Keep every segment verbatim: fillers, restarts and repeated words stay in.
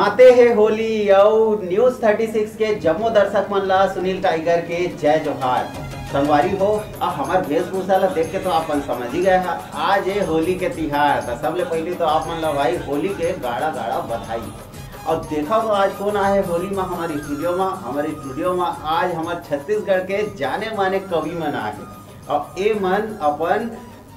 आते हे होली अउ News thirty six के जम्मो दर्शक मन ला सुनील टाइगर के जय जोहार। संगवारी हो, आ हमर वेशभूषा ला देख के तो आप मन समझ ही गए हा, आज हे होली के तिहार। त सबले पहले तो आप मन ला भाई होली के गाड़ा गाड़ा बधाई। अब देखा तो आज कौन आए होली में हमारे स्टूडियो में। हमारे स्टूडियो में आज हमारे छत्तीसगढ़ के जाने माने कवि मन आए। अब ए मन अपन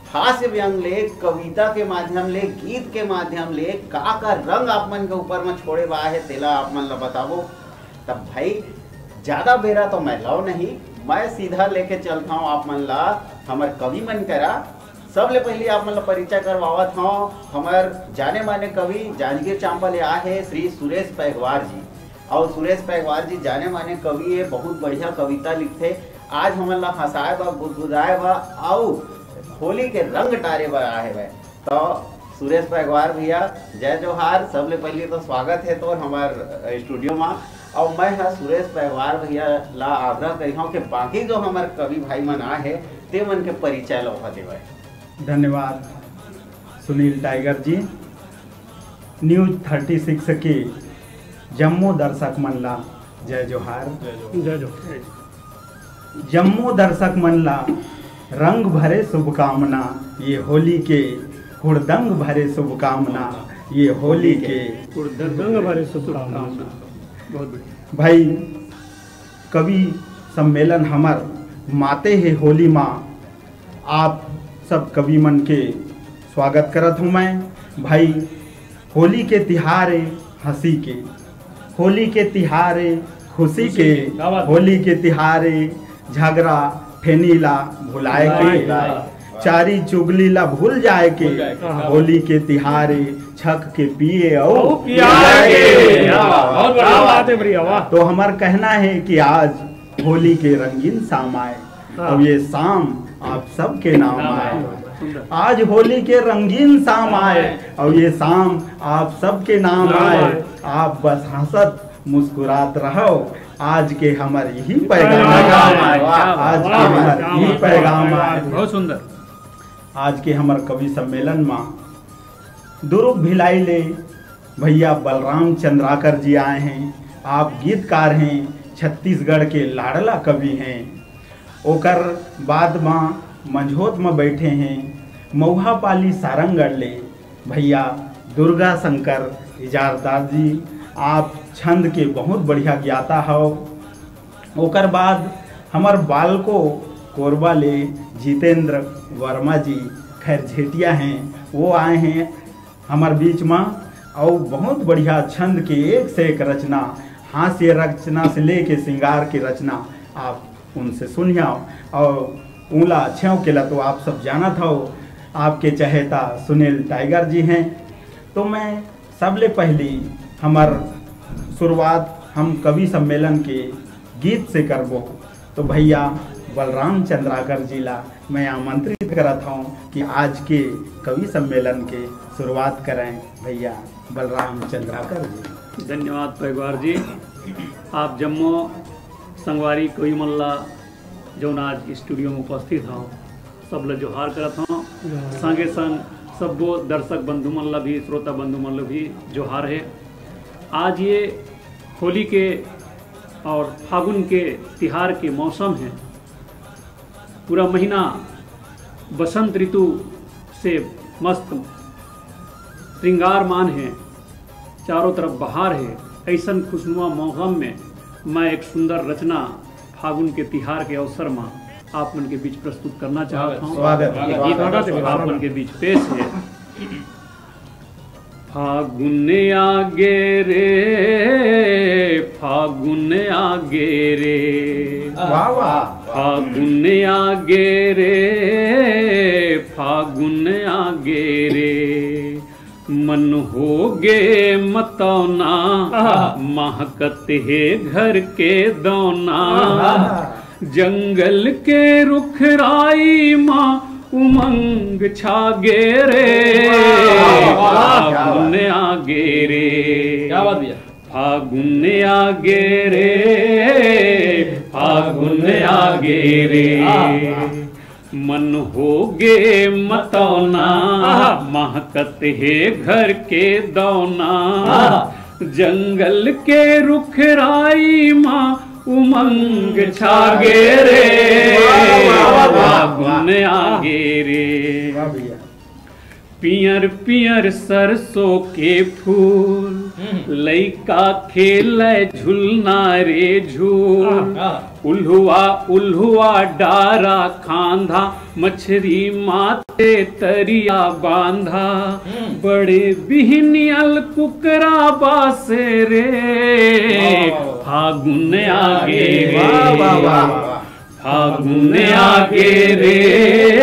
हास्य व्यंग ले, कविता के माध्यम ले, गीत के माध्यम ले का का रंग आप मन के ऊपर में छोड़े बा हे, तेला आप मन ला बताबो। तब भाई, ज्यादा बेरा तो मैं लव नहीं, मैं सीधा लेके चलता हूँ आप मन ला हमर कवि मन करा। सबले पहले आप मन ला परिचय करवावत हूँ हमर जाने माने कवि जांजगीर चांपा ले आए हे श्री सुरेश पैगवार जी। और सुरेश पैगवार जी जाने माने कवि हे, बहुत बढ़िया कविता लिखथे। आज हमन ला हंसाए बा, गुदगुदाए बा, अउ होली के रंग डारे बर आए हवय। तो सुरेश पैगवार भैया, जय जोहार। सबले पहले तो स्वागत है तोर हमार स्टूडियो में। और मैं हा सुरेश पैगवार भैया ला आग्रह करिहौं कि बाकी जो हमार कवि भाई मन आ हे, ते मन के परिचय ला ओहा देवय। धन्यवाद सुनील टाइगर जी। न्यूज थर्टी सिक्स के जम्मो दर्शक मन ला जय जोहार। जय जोहार। जम्मो दर्शक मन ला रंग भरे शुभकामना, ये होली के हुड़दंग भरे शुभकामना, ये होली के हुड़दंग भरे शुभकामना। बहुत बढ़िया। भाई, कवि सम्मेलन हमर माते हे होली मा, आप सब कवि मन के स्वागत करत हूँ मैं। भाई, होली के तिहार ए हंसी के, होली के तिहार ए खुशी के, क्या बात है। होली के तिहार ए झगरा फेनी ला भुलाए के, भुलाए के। चारी चुगली ला भूल जाए के, भूल जाए के। होली के तिहार ए छक के पिए अउ अउ पियाए के। वाह, बहुत बढ़िया। क्या बात है भैया, वाह। तो हमार कहना है कि आज होली के रंगीन शाम आए, हाँ। और ये शाम आप सबके नाम नाम आए। आए। सुंदर। आज होली के रंगीन शाम आए, और ये शाम आप सबके नाम नाम आए। आए। आप बस हंसत मुस्कुरात रहो। आज के हमर यही पैगाम पैगाम आए। आए। वाह, आज के वाह, हमर वाह, यही वाह, पैगाम वाह, आए। बहुत सुंदर। आज के हमर कवि सम्मेलन मा दुरुग भिलाई ले भैया बलराम चंद्राकर जी आए हैं। आप गीतकार हैं, छत्तीसगढ़ के लाडला कवि हैं। ओकर बाद मा मंझोत मा बैठे हैं मऊहापाली सारंगढ़ ले भैया दुर्गा शंकर इजारदार जी। आप छंद के बहुत बढ़िया ज्ञाता हव। ओकर बाद हमर बालको कोरबा ले जितेंद्र वर्मा जी, खैर झेटिया हैं, वो आए हैं हमर बीच मा, अउ बहुत बढ़िया छंद के एक से एक रचना, हास्य रचना से लेके श्रृंगार के रचना आप उनसे सुनिया। और ऊला छेव के ला तो आप सब जानत हव, आपके चहेता सुनील टाइगर जी हैं। तो मैं सबले पहली हमर शुरुआत हम कवि सम्मेलन के गीत से करबो। तो भैया बलराम चंद्राकर जी ला मैं आमंत्रित करत हूँ कि आज के कवि सम्मेलन के शुरुआत करें। भैया बलराम चंद्राकर जी। धन्यवाद पैगवार जी। आप जम्मो संगवारी कवि मन ला जौन आज स्टूडियो में उपस्थित हव, सब ला जोहार करत हव। जोहार। संगे संग सब्बो दर्शक बंधु मन ला भी, श्रोता बंधु मन ला भी जोहार है। आज ये होली के और फागुन के तिहार के मौसम है। पूरा महीना बसंत ऋतु से मस्त श्रृंगारमान है, चारों तरफ बहार है। ऐसन खुशनुमा मौसम में मैं एक सुंदर रचना फागुन के तिहार के अवसर में आप मन के बीच प्रस्तुत करना चाहत हूँ। स्वागत, ये स्वागत, गीत स्वागत। आप मन के बीच पेश है। फागुन आगे रे, फागुन आगे रे। वाह, वाह। फागुन आगे रे, फागुन आगे रे। मन होगे मतौना, आहा। महकत हे घर के दौना। आहा। जंगल के रुखराई मा उमंग छागे रे। वाह, वाह, वाह, क्या बात। फागुन आगे रे। क्या बात भैया। फागुन आगे रे, फागुन आगे रे। वाह, वाह। मन होगे मतौना, आहा। महकत हे घर के दौना। आहा। जंगल के रुखराई मा उमंग छागे रे। वाह, वाह, वाह, वाह। फागुन आगे रे। वाह भैया। पियर पियर सरसों के फूल, हम्म। लइका खेले झुलना रे झूल। आहा। उल्हुआ उल्हुआ डारा खांधा, मछरी माथे तरिया बांधा। हम्म। बड़े बिहनियल कुकरा बासे रे। वाह, वाह, वाह। फागुन आगे रे। वाह, वाह, वाह, वाह। फागुन आगे रे।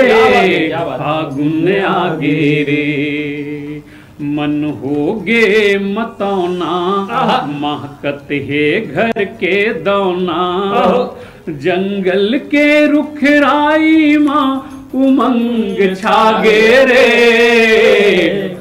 क्या बात है, क्या बात है। फागुन आगे रे। मन होगे मतौना, आहा। महकत हे घर के दौना। आहो। जंगल के रुखराई मा उमंग छागे रे।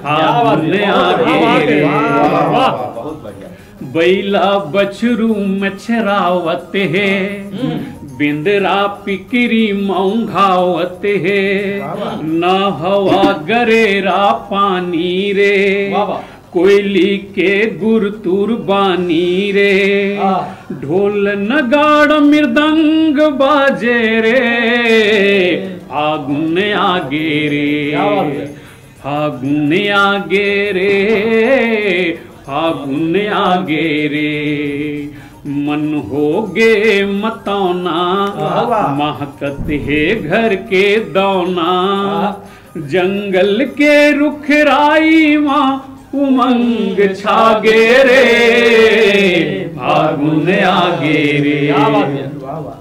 क्या बात है, फागुन बहुत बढ़िया, आगे रे। वाह, वाह, वाह, बहुत बढ़िया। बैला बछरू मछरावत हे, हम्म। बेंदरा पिकरी मौंघावत हे, वाह, वाह। न हवा गरेरा पानी रे, वाह, वाह। कोयली के गुरतुर बानी रे, वाह। ढोल नगाड़ा मृदंग बाजे रे, फागुन आगे रे। क्या बात है। फागुन आगे रे, फागुन आगे रे, मन होगे मतौना, वाह, वाह। महकत हे घर के दौना। वाह। जंगल के रुखराई मा उमंग छागे रे, फागुन आगे रे। क्या बात है, वाह, वाह।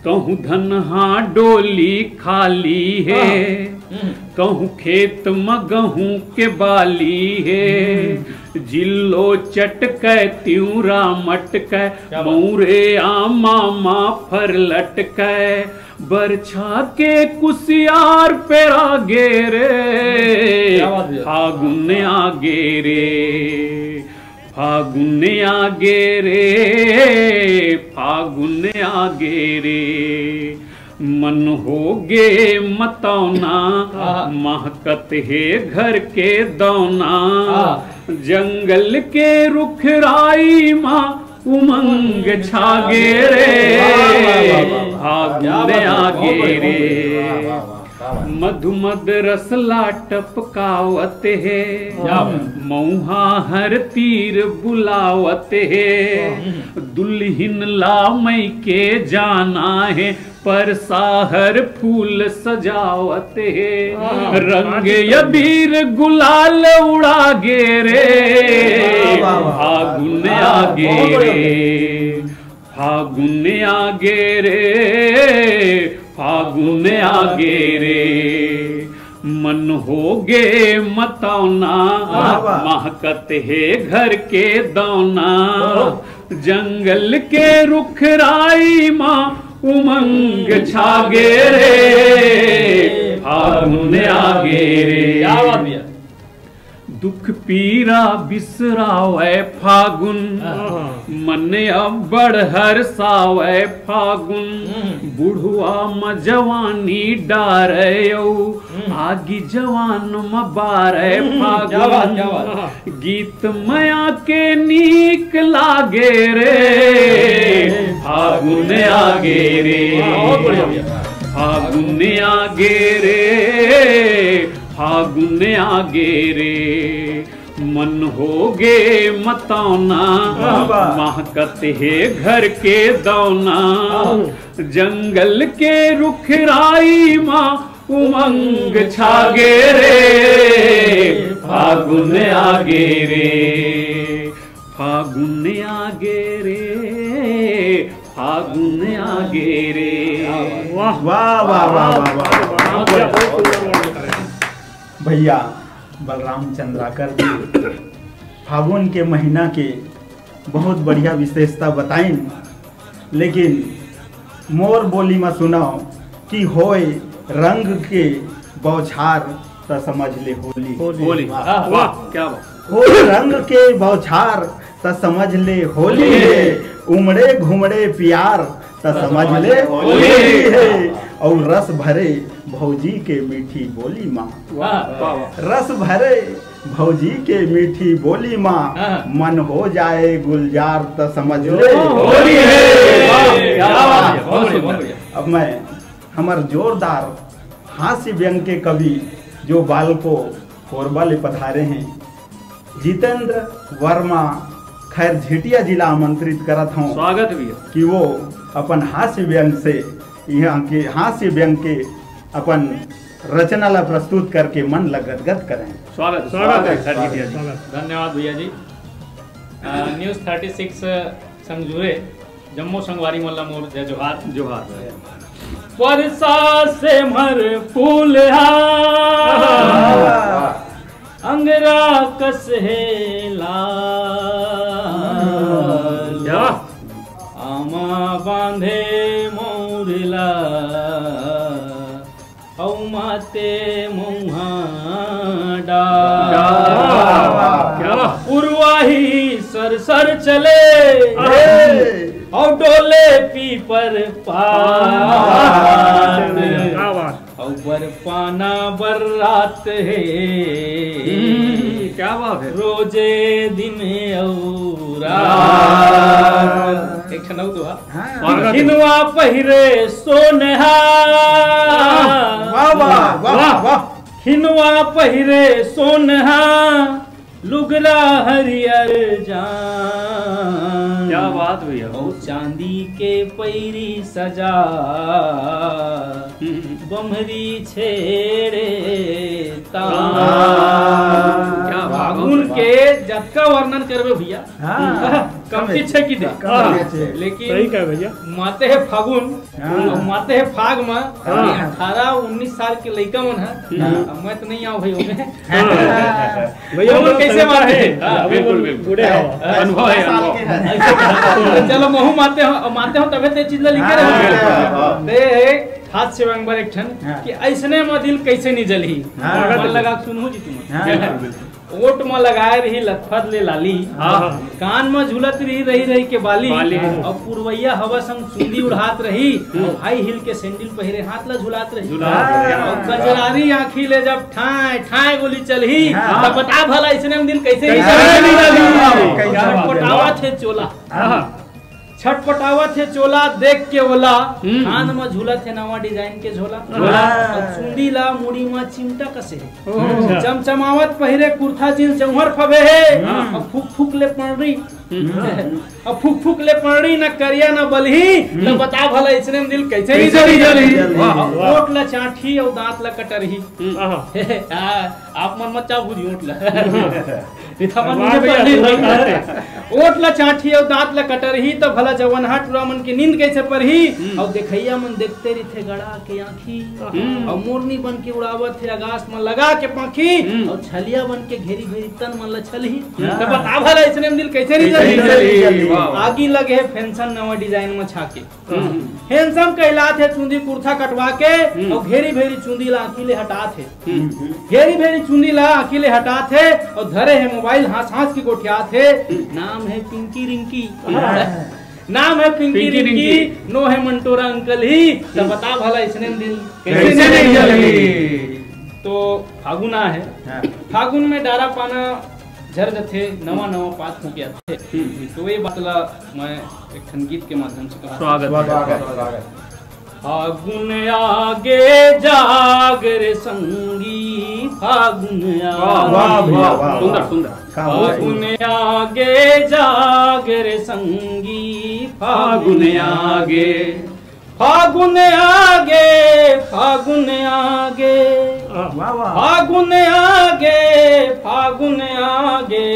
कहूँ धनहा डोली खाली हे, हाँ। हम्म। कहूँ खेत म गहूँ के बाली हे। हम्म। जिल्लो चटकै तिउरा मटकै, क्या बात। मौरे आमा मा फर लटकै, बरछा के कुसियार पेरा गे रे। क्या बात है। फागुन आगे रे। फागुन आगे रे, फागुन आगे रे, मन होगे मतौना, आहा। महकत हे घर के दौना। आहा। जंगल के रुखराई मा उमंग छागे रे, वाह, वाह, वाह, वाह। फागुन क्या बात है, बहुत आगे बढ़िया, बहुत रे। बढ़िया। वाह, वाह, वाह। मधुमद रस ला टपकावत हे, क्या बात। मऊहा हर तीर बुलावत हे। हम्म। दुल्हिन ला मइके जाना हे, परसा हर फूल सजावत हे। वाह। रंग अबीर गुलाल उड़ा गे रे, वाह, वाह, वाह। फागुन बहुत आगे बढ़िया। रे। फागुन आगे रे, फागुन आगे रे, मन होगे मतौना, वाह, वाह। महकत हे घर के दौना। ओहो। जंगल के रुखराई मा उमंग छागे रे, फागुन आगे रे। क्या बात भैया। दुख पीरा बिसरावै फागुन, हाँ। मन अब्बड़ हरसावै फागुन। हम्म। बुढ़वा म जवानी डारै अउ, हम्म। आगी जवान म बारै हम्म, फागुन। क्या बात, क्या बात। गीत मया के नीक लागे रे, फागुन आगे रे। बहुत बढ़िया भैया। फागुन आगे रे, फागुन आगे रे, मन होगे मतौना, वाह, वाह। महकत हे घर के दौना। वाह। जंगल के रुखराई मा उमंग छागे रे, फागुन आगे रे, फागुन आगे रे, फागुन आगे रे। वाह, वाह, वाह, वाह, वाह, वाह। बहुत बढ़िया, बहुत सुंदर वर्णन करें। भैया बलराम चंद्राकर जी फागुन के महीना के बहुत बढ़िया विशेषता बताइन, लेकिन मोर बोली म सुनव कि होय रंग के बौछार त समझ ले होली। होली। होली। वाह, वाह, क्या बात। होय रंग के बौछार त समझ ले होली हे, उमड़े घुमड़े पियार त समझ ले होली हे, अउ रस भरे भौजी के मीठी बोली मा। वाह, वाह, वाह। रस भरे भौजी के मीठी बोली मा हाँ। मन हो जाए गुलजार, त समझ ले होली है। वाह, क्या बात है, बहुत बढ़िया, बहुत बढ़िया। अब मैं हमर जोरदार हास्य व्यंग के कवि जो बाल को कोरबा ले पधारे हैं, जितेंद्र वर्मा खैर झेटिया जी ला आमंत्रित करत हूँ स्वागत भैया। कि वो अपन हास्य व्यंग से, यहाँ के हास्य व्यंग के अपन रचना ला प्रस्तुत करके मन ला गदगद करें। स्वागत, स्वागत है, स्वागत है, सर जी, स्वागत। धन्यवाद भैया जी। अ, न्यूज़ थर्टी सिक्स संगजूरे जम्मो संगवारी मन ला मोर जय जोहार। जोहार। वर्षा से मर फूल हा, अंगरा कस हे लाल। क्या? आमा बांधे मौर ला, अउ माते मउहा डार। क्या बात, क्या बात। उरवाही सर सर चले, हे। अउ डोले पीपर पात। क्या बात। अउ बरपाना बररात हे। हम्म, क्या बात है। रोजे दिन अउ रात। एक ठन अउ दोहा। हाँ। स्वागत है। खिनवा पहिरे सोनहा। वाह, वाह, वाह, वाह। वाह। खिनवा पहिरे सोनहा, लुगरा हरियर जान। क्या बात भैया। अउ चांदी के पैरी सजा, हम्म। बमरी छेड़े तान। क्या बात। फागुन के जतका वर्णन करबे भैया, हाँ। कम पीछे की दे। कम पीछे। लेकिन सही कहा भैया। माते हे फागुन, हाँ। अउ माते हे फाग मा, हाँ। अठारह उन्नीस साल के लइका मन ह, हाँ। अब मैं तो नहीं आऊँ भाई ओमे। हाँ। भैया, वो वो कैसे संस्कार माते है। हैं? हाँ, अभी बिल्कुल, वो बिल्कुल। बूढ़े हो। अनुभव है, अनुभव। ऐसे कहा। चलो, महू माते हो, माते हो, तबे ते चीज ला लिखे रहे। हाँ, हाँ, हाँ। ते हे हास्य व्यंग बर एक ठन हाँ। कि अइसने म दिल कैसे नहीं जलही। हाँ। मन लगा सुनहु जी तुम। हाँ। बिल्कुल, बिल्कुल। ओट म लगाए रही लतफत ले लाली, हाँ। कान म झूलत रही, रही, रही के बाली, बाली। अउ पुरवैया हवा संग चुंदी उड़ात रही, हम्म। अउ हाई हील के सैंडल पहिरे हाथ ला झुलात रही। झुलात रही। अउ गजरारी आँखी ले जब ठाय, ठाय गोली चलही, हाँ। तब बता भला अइसने म दिल कैसे कैसे नहीं जलही। नहीं जलही। कैसे नहीं जलही। पटावत हे चोला। हाँ। छटपटावत हे चोला देख के ओला, हम्म। कान म झूलत हे नवा डिजाइन के झोला। झोला। अउ चुंदी ला मुड़ी म चिमटा कसे हे। ओहो। चमचमावत पहिरे कुर्ता जींस जौहर फबे हे। हम्म। अउ फुक फुक ले पंडरी। हम्म। अउ फुक फुक ले पंडरी न करिया न बलही। हम्म। त बता भला अइसने म दिल कैसे कैसे नहीं जलही। नहीं जलही। वाह, वाह। ओट ला चांटही अउ दांत ला कटरही। हम्म। आहा। हाँ, आप मन मत चाहू ओट ला। रिथा मन वाह मुझे भैया, पढ़ ली। सही बात है। ओट ला चांटही अउ दांत ला कटरही, त भला जवनहा टूरा मन के नींद कैसे परही? हम्म। अउ देखइया मन देखते रहिथे गड़ा के आँखी। हम्म। अउ मोरनी बन के उड़ावत हे अगास म लगा के पाँखी। हम्म। अउ छलिया बन के घेरी भेरी तन मन ला छलही। हम्म। त बता भला अइसने म दिल कैसे नहीं कैसे जलही? नहीं जलही? वाह, वाह। आगी लगे हे फैशन नवा डिजाइन म छाके। हम्म। Handsome कहलात हे चुंदी कुर्ता कटवा के, हम्म। अउ घेरी भेरी चुंदी ला आँखी ले हटात हे। हम्म। घेरी भेरी चुंदी ला आँखी ले हटात हे, अउ धरे हे मोबाइल हाँस हाँस के गोठियात हे। हम्म। नाम हे पिंकी रिंकी। हाँ। नाम हे पिंकी पिंकी रिंकी, रिंकी। नो हे मंटोरा अंकल ही, त हम्म। बता भला अइसने म दिल कैसे कैसे नहीं नहीं जलही? जलही? तो फागुन आ हे, हाँ। फागुन में डारा पाना झर जथे, नवा नवा पात फूंक आथे। हम्म। तो ये बात ला मैं एक ठन गीत के माध्यम से कहा। स्वागत है। स्वागत है, स्वागत है। फागुन आगे जाग रे संगी, फागुन वाह, वाह आगे। भैया, वाह, सुंदर, वाह। सुंदर। क्या बात है। फागुन आगे जाग रे संगी, फागुन फागुन आगे। आगे। फागुन आगे, फागुन आगे। वाह, वाह। फागुन आगे, फागुन आगे।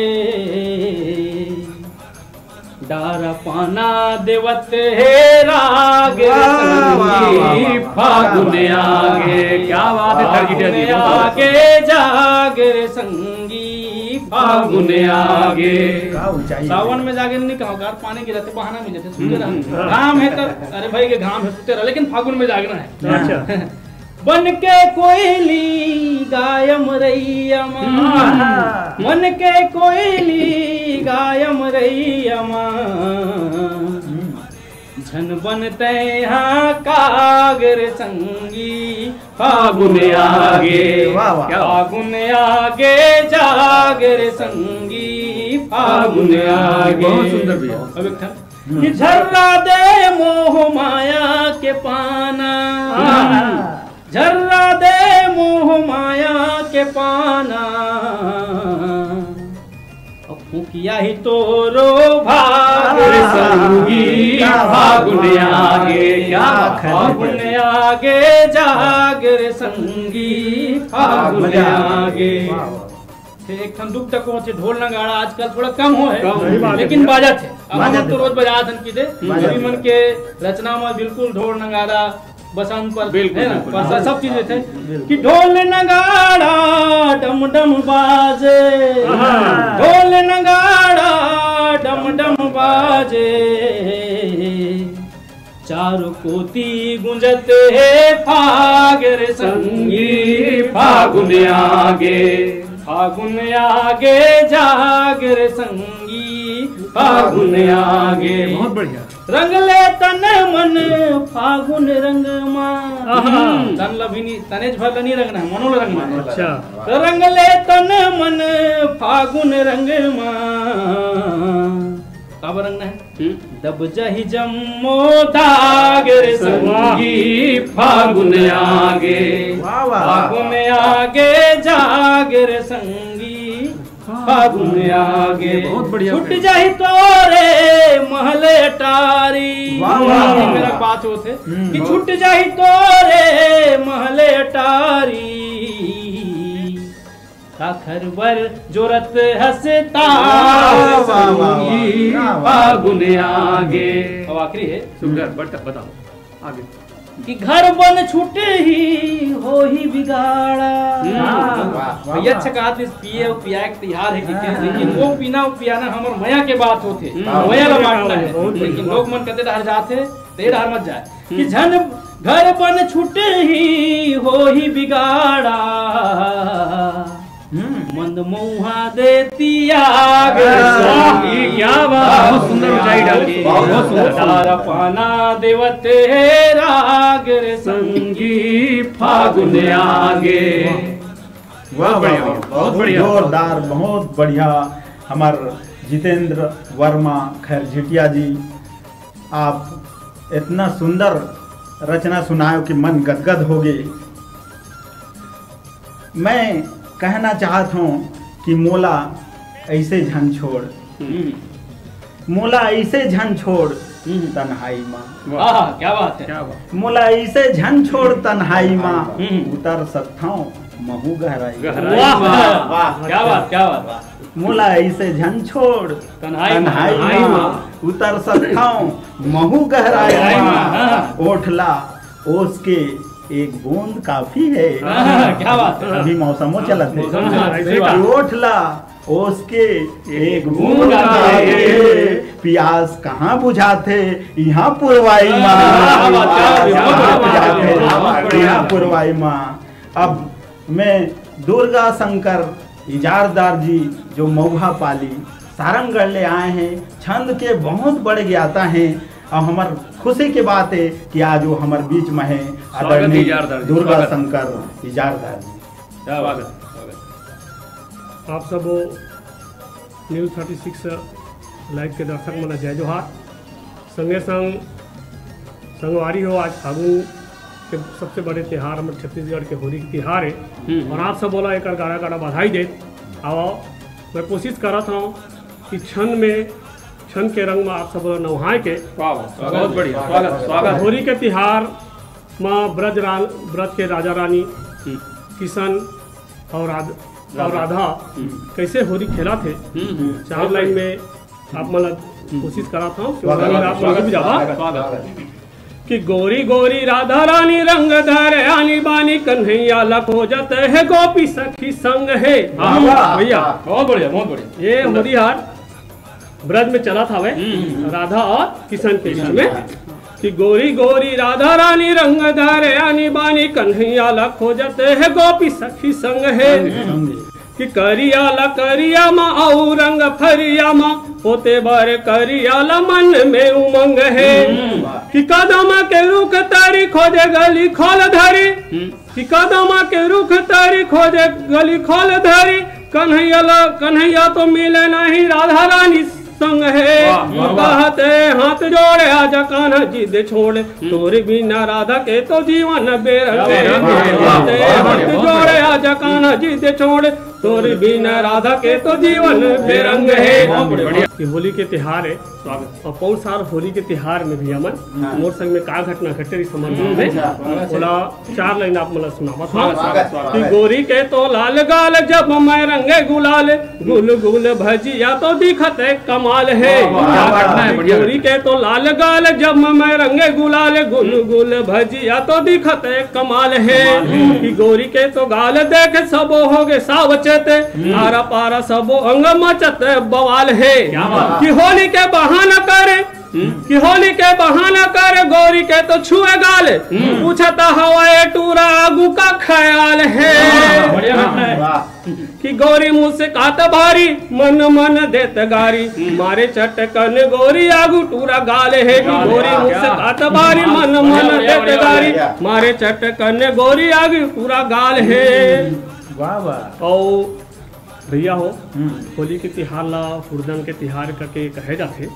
डारा पाना देवत हे राग रे वाह, वाह, संगी, वाह, वाह। फागुन आगे। क्या बात है, सर जी, फागुन आगे जाग रे संगी, फागुन आगे। क्या ऊंचाई है। सावन में जागे नहीं कहा, कार पानी गिरते बहाना मिल जाते, सुनते हम्म, रहा। हम्म। घाम है तो, अरे भाई के घाम है, सुनते रहा, लेकिन फागुन में जागना है। अच्छा। बन के कोयली गायम रैया मा, हम्म। बन के कोयली गायम रैया मा। हम्म। झन बन तैहा कागर संगी, फागुन आगे। वाह, वाह। क्या बात। फागुन आगे जागर संगी, फागुन आगे। बहुत सुंदर भैया। अब एक ठन। कि झर्रा दे मोह माया के पाना, हाँ। झर्रा दे मोह माया के पाना, अब फूकिया ही तोरो भाग रे संगी, क्या बात। फागुन आगे, क्या बात। फागुन आगे जाग रे संगी, फागुन मजा आ गया। आगे। वाह, वाह। फिर एक ठन दुख तक होथे, ढोल नगाड़ा आजकल थोड़ा कम हो है, कम हो। लेकिन बाजत है। अब बाजत हम तो है। रोज बजात हन की दे, बाजत कवि है। मन के रचना में बिल्कुल ढोल नगाड़ा, बसंत पर, बिल्कुल, है ना, बिल्कुल। परसा सब चीज रहते हैं बिल्कुल। कि ढोल नगाड़ा डम डम बाजे, हाँ। ढोल नगाड़ा डम डम बाजे, चारों कोती गुंजत हे फाग रे संगी, फागुन आगे, फागुन आगे जाग रे संगी, फागुन आगे। बहुत बढ़िया। रंग ले तन मन फागुन रंग मा। आहा। तन ल भी नहीं, तनेज भर ल नहीं रंगना है, मनो ल रंगना है। अच्छा। तो रंग ले तन मन फागुन रंग मा। काबर रंगना है? हम्म। दब जाही जम्मो दाग रे संगी, फागुन आगे। वाह, वाह। फागुन आगे जाग रे संगी, फागुन आगे। बहुत बढ़िया छूट भैया। जाही तोरे महले अटारी। वाह, वाह, वाह। मेरा बात होथे हम्म। कि छूट जाही तोरे महले अटारी। काखर बर जोरत हस ताल वाह, वाह, वाह, वाह, संगी, क्या बात। फागुन आगे। अब आखिरी है। सुंदर, बट-, बताओ, आगे। कि घर बन छूटे ही हो ही बिगाड़ा। हम्म। वाह, वाह, भैया वाह। अच्छा कहा, इस पिए और पिया एक तिहार है कि हाँ। लेकिन वो पीना और पियाना हमर मया के बात होथे। हम्म। मया ला बांटना है। बहुत बढ़िया। लेकिन लोग मन कते डहर जाथे, ते डहर मत जाए। कि हम्म। झन घर बन छूटे ही हो ही बिगाड़ा। हम्म। मंद मऊहा दे तियाग अरे वाह, संगी। ये क्या बात, बहुत सुंदर ऊंचाई डाली, बहुत सुंदर। तारा पाना देवत हे राग रे संगी, फागुन आगे। वाह, वाह, बढ़िया, वाह, बहुत बहुत बढ़िया। जोरदार, बहुत बढ़िया। हमार जितेंद्र वर्मा खैरझिटिया जी, आप इतना सुंदर रचना सुनायो कि मन गदगद हो गए। मैं कहना चाहत हूँ कि मोला ऐसे झन छोड़, हम्म। मोला ऐसे झन छोड़ हम्म। तन्हाई मा। वाह, क्या बात है। क्या बात। मोला ऐसे झन छोड़ तन्हाई मा, हम्म। उतर सकथौं महू गहराई। गहराई वाह, मा। वाह, क्या बात, क्या बात। मोला ऐसे झन छोड़ तन्हाई मा। तन्हाई मा, उतर सकथौं महू गहराई गहराई मा। मा, हाँ। ओठ ला ओस के एक बूंद काफी है। हाँ, क्या बात है। अभी मौसमो चलत है। मौसम चलत है, सही बात। ओठ ला ओस के एक बूंद बूंद काफी काफी है। है। पियास कहाँ बुझाथे, इहाँ पुरवाई मा। क्या बात, क्या बात, कहाँ बहुत बढ़िया, बुझाथे, बहुत बढ़िया। इहाँ पुरवाई मा। अब मैं दुर्गा शंकर इजारदार जी, जो मऊहा पाली सारंगढ़ ले आए हैं, छंद के बहुत बड़े ज्ञाता हैं। और हमार खुशी के बात है कि आज वो हमारे बीच में है, स्वागत है आदरणीय इजारदार जी, दुर्गा स्वागत। शंकर इजारदार जी। क्या बात है, स्वागत। आप सब न्यूज़ थर्टी सिक्स लाइव के दर्शक मन जय जोहार। संगे संग संगवारी हो, आज फागुन के सबसे बड़े तिहार हमर छत्तीसगढ़ के होरी के तिहार है। हम्म। और आप सब बोला एकर गाड़ा गाड़ा बधाई देत। और मैं कोशिश करत हूँ कि छंद में, छंद के रंग में आप सब बोला नवहाए के। वाह, वाह, स्वागत बहुत है, बढ़िया, स्वागत, स्वागत, स्वागत। होरी के तिहार माँ ब्रज रा-, ब्रज के राजा रानी हम्म। किशन और राध-, और राधा। राधा हम्म। कैसे होरी खेला थे। हम्म, हम्म। चार लाइन में आप मन ला कोशिश करा था कि स्वागत, आप मन स्वागत, भी जावा। स्वागत, स्वागत। कि गोरी गोरी राधा रानी रंग धर आनी बानी कन्हैया ला खोजत है गोपी सखी संग है। वाह, वाह, भैया। बहुत बढ़िया, बहुत बढ़िया। ये सुंदर। होरी हार ब्रज में चलत हवे, हम्म। राधा और किशन के बीच में, कि गोरी गोरी राधा रानी रंग धर आनी बानी कन्हैया ला खोजत है गोपी सखी संग है। संग। कि करिया ला करिया मा अउ रंग फरिया मा पोते बर करिया ल मन में उमंग हे। कि कदम के रुख तरी खोजे गली खोल धरी। कि कदम के रुख तरी खोजे गली खोल धरी। कन्हैया ल कन्हैया तो मिले नहीं राधा रानी संग हे। कहते हाथ जोड़े आजा कान्हा जिद छोड़, तोर बिना राधा के तो जीवन बेरंग हे। कहते हाथ जोड़े आजा कान्हा जिद छोड़, तोर बिना राधा के तो जीवन बेरंग हे। ये होली के तिहार हे। स्वागत। और पौन साल होली के तिहार में भी हमन मोर संग में का घटना घटे रही समझ में, ओला चार लाइन आप मन ल सुनावत हंव। कि गोरी के तो लाल गाल जब मैं रंगे गुलाल, गुल गुल भजिया तो दिखत कमाल हे। गोरी के तो लाल गाल जब मैं रंगे गुलाल, गुल गुल भजिया तो दिखत कमाल हे। कि गोरी के तो गाल देख सबो हो गे सावचेत, आरा पारा सबो अंग मचत बवाल हे। कि होली के बहाना करे, कि होली के बहाना कर गोरी के तो छुए गाल। पूछत हवय टूरा आगू का ख्याल हे। कि गोरी मुस्कात भारी मन मन देत गारी, मारे चटकन गोरी आगू टूरा गाल हे। कि गोरी मुस्कात भारी मन मन देत गारी, मारे चटकन गोरी आगू टूरा गाल हे। वाह वाह। और भैया हो, होली के तिहार ला हुरदंग के तिहार करके कहे जाथे।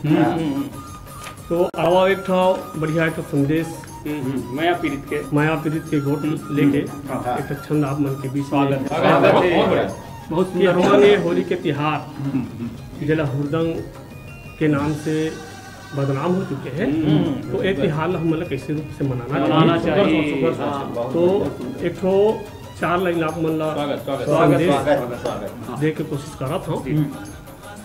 तो आवा एक ठो बढ़िया एक ठो संदेश, मया पीरित के। मया पीरित के गोठ लेके हाँ। एक ठो छंद आप मन के बीच में। स्वागत है। बहुत सुंदर। हमन ये होली के तिहार जेला हुरदंग के नाम से बदनाम हो चुके हैं, तो ये तिहार ला हमन ला कैसे रूप से मनाना चाहिए। तो एक ठो चार लाइन आप मन ला स्वागत, स्वागत, स्वागत, संदेश स्वागत, स्वागत। दे के कोशिश करत हंव।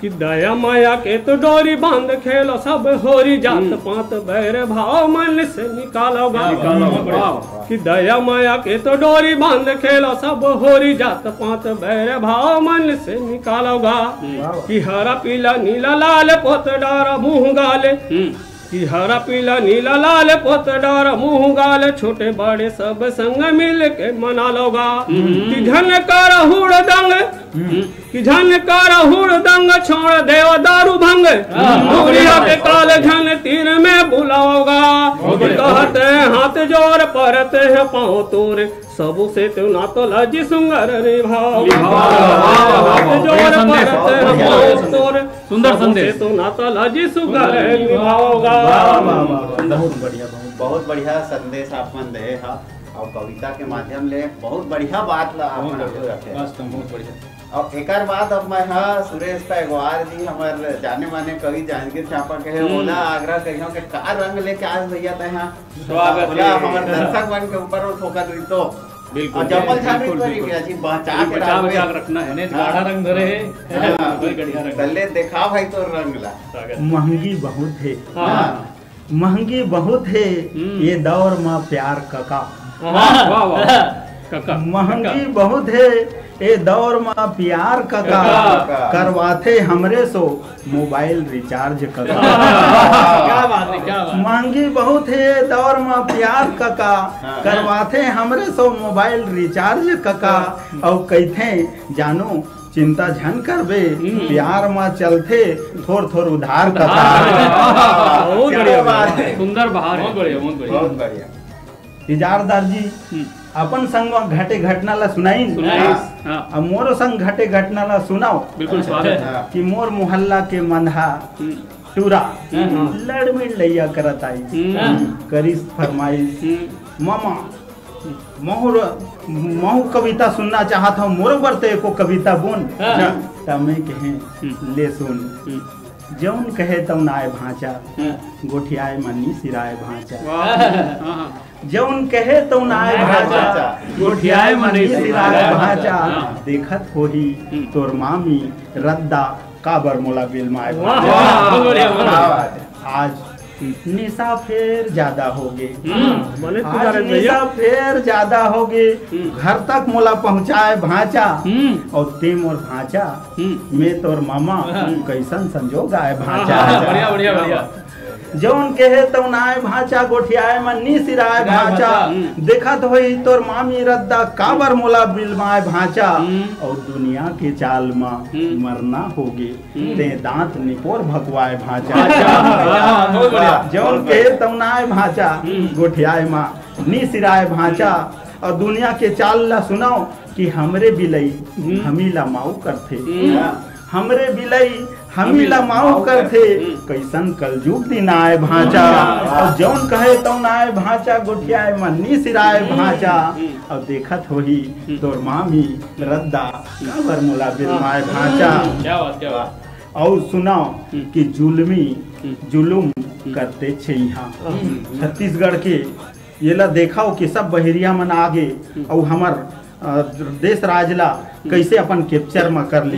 कि दया माया के तो डोरी बांध खेलो सब होरी, जात पात बैर भाव मन से निकालो गा। कि दया माया के तो डोरी बांध खेलो सब होरी, जात पात बैर भाव मन से निकालो गा। कि हरा पीला नीला लाल पोत डारा मुंह गाल, कि हरा पीला नीला लाल पोत डारा मुंह गाल, छोटे बड़े सब संग मिल के मना लो गा। कि झन कर हुड़दंग, कि झन कर हुड़दंग, छोड़ देव दारू भंग। दुनिया के काल झन तीर में बुलाओ गा। कहते हाथ जोड़ परते हैं पाँव तोर, सबो से तो नाता लाजी सुंदर निभाओ। हाथ जोड़ परते हैं पाँव तोर, सुंदर संदेश। तो नाता लाजी सुंदर निभाओ गा। बहुत बढ़िया, बहुत बहुत बढ़िया संदेश आप मन दे हा। और कविता के माध्यम ले बहुत बढ़िया बात ला आप मन आगे रखे। वास्तव में बहुत बढ़िया। और एकर बाद अब मैं हा सुरेश पैगवार जी, हमर जाने माने कवि जांजगीर चांपा के हे, ओला आग्रह करियो कि का रंग लेके आज भैया तै हा। स्वागत ओला हे। हमर दर्शक मन के ऊपर वो थोका दुई तो। बिल्कुल, और जम्मल झन बिल्कुल, भी बिल्कुल। जी बचा के बचा रखना है, नहीं तो गाढ़ा रंग धरे है। हाँ। कोई गढ़िया रंग। तल्ले देखा भाई तो रंग ला। स्वागत। महंगी बहुत है। हाँ। महंगी बहुत है ये दौर में प्यार कका। वाह, वाह, वाह। कका, महंगी कका। बहुत है ये दौर में प्यार कका। कका। करवाथे हमरे सो मोबाइल रिचार्ज कका। क्या बात है, क्या बात। महंगी बहुत है ये दौर में प्यार कका। हाँ। करवाथे हमरे सो मोबाइल रिचार्ज कका। हाँ। और कहिथे जानो चिंता झन करबे, प्यार म चलथे थोर थोर उधार कका। बहुत बढ़िया, सुंदर बहार है। बहुत बढ़िया, बहुत बढ़िया। बहुत बढ़िया। इजारदार जी अपन संग म घटे घटना ला सुनाइन। सुनाइन। हाँ। अब मोरो संग घटे घटना ला सुनाओ। बिल्कुल, स्वागत है। कि मोर मोहल्ला के मंदहा टूरा लड़मिड़ लैया करत आई। करिस फरमाइश, मामा महू र-, महू कविता सुनना चाहत हंव, मोरो बर तो एको कविता बोल। हाँ। त मैं कहें, ले सुन। जौन कहे तौन आय भांचा, गोठियाय म नी सिराय भांचा। जौन कहे तौन आय भांचा, गोठियाय म नी सिराय भांचा। देखत होही तोर मामी रद्दा, काबर मोला बिलमाय भांचा। आज निशा फेर ज्यादा होगे। हम्म। आज निशा फेर ज्यादा होगे। घर तक मोला पहुंचाय भांचा। और ते मोर भांचा, मैं तोर मामा, कैसन संजोग आय भांचा। बढ़िया, बढ़िया, बढ़िया। जौन कहे तौन आय भांचा, गोठियाय म नी सिराय भांचा। देखत होही तोर मामी रद्दा, काबर मोला बिलमाय भांचा। अउ दुनिया के चाल म मरना होगे, ते दांत निपोर भकवाय भांचा। जौन कहे तौन आय भांचा, गोठियाय म नी सिराय भांचा। अउ दुनिया के चाल ला सुनव कि हमरे बिलई हमी ला माऊ करथे। हमरे बिलई हमी ला माऊ करथे। कइसन कलजुग दिन आय भांचा। अउ जौन कहे तौन आय भांचा, गोठियाय म नी सिराय भांचा। अउ देखत होही तोर मामी रद्दा, काबर मोला बिलमाय भांचा। क्या बात, क्या बात। अउ सुनव कि जुलमी जुलुम करते छे इहाँ। छत्तीसगढ़ के येला देखव कि सब बहिरिया मन आगे अउ हमर, अ, देश राज ला कइसे अपन कैप्चर म कर ले।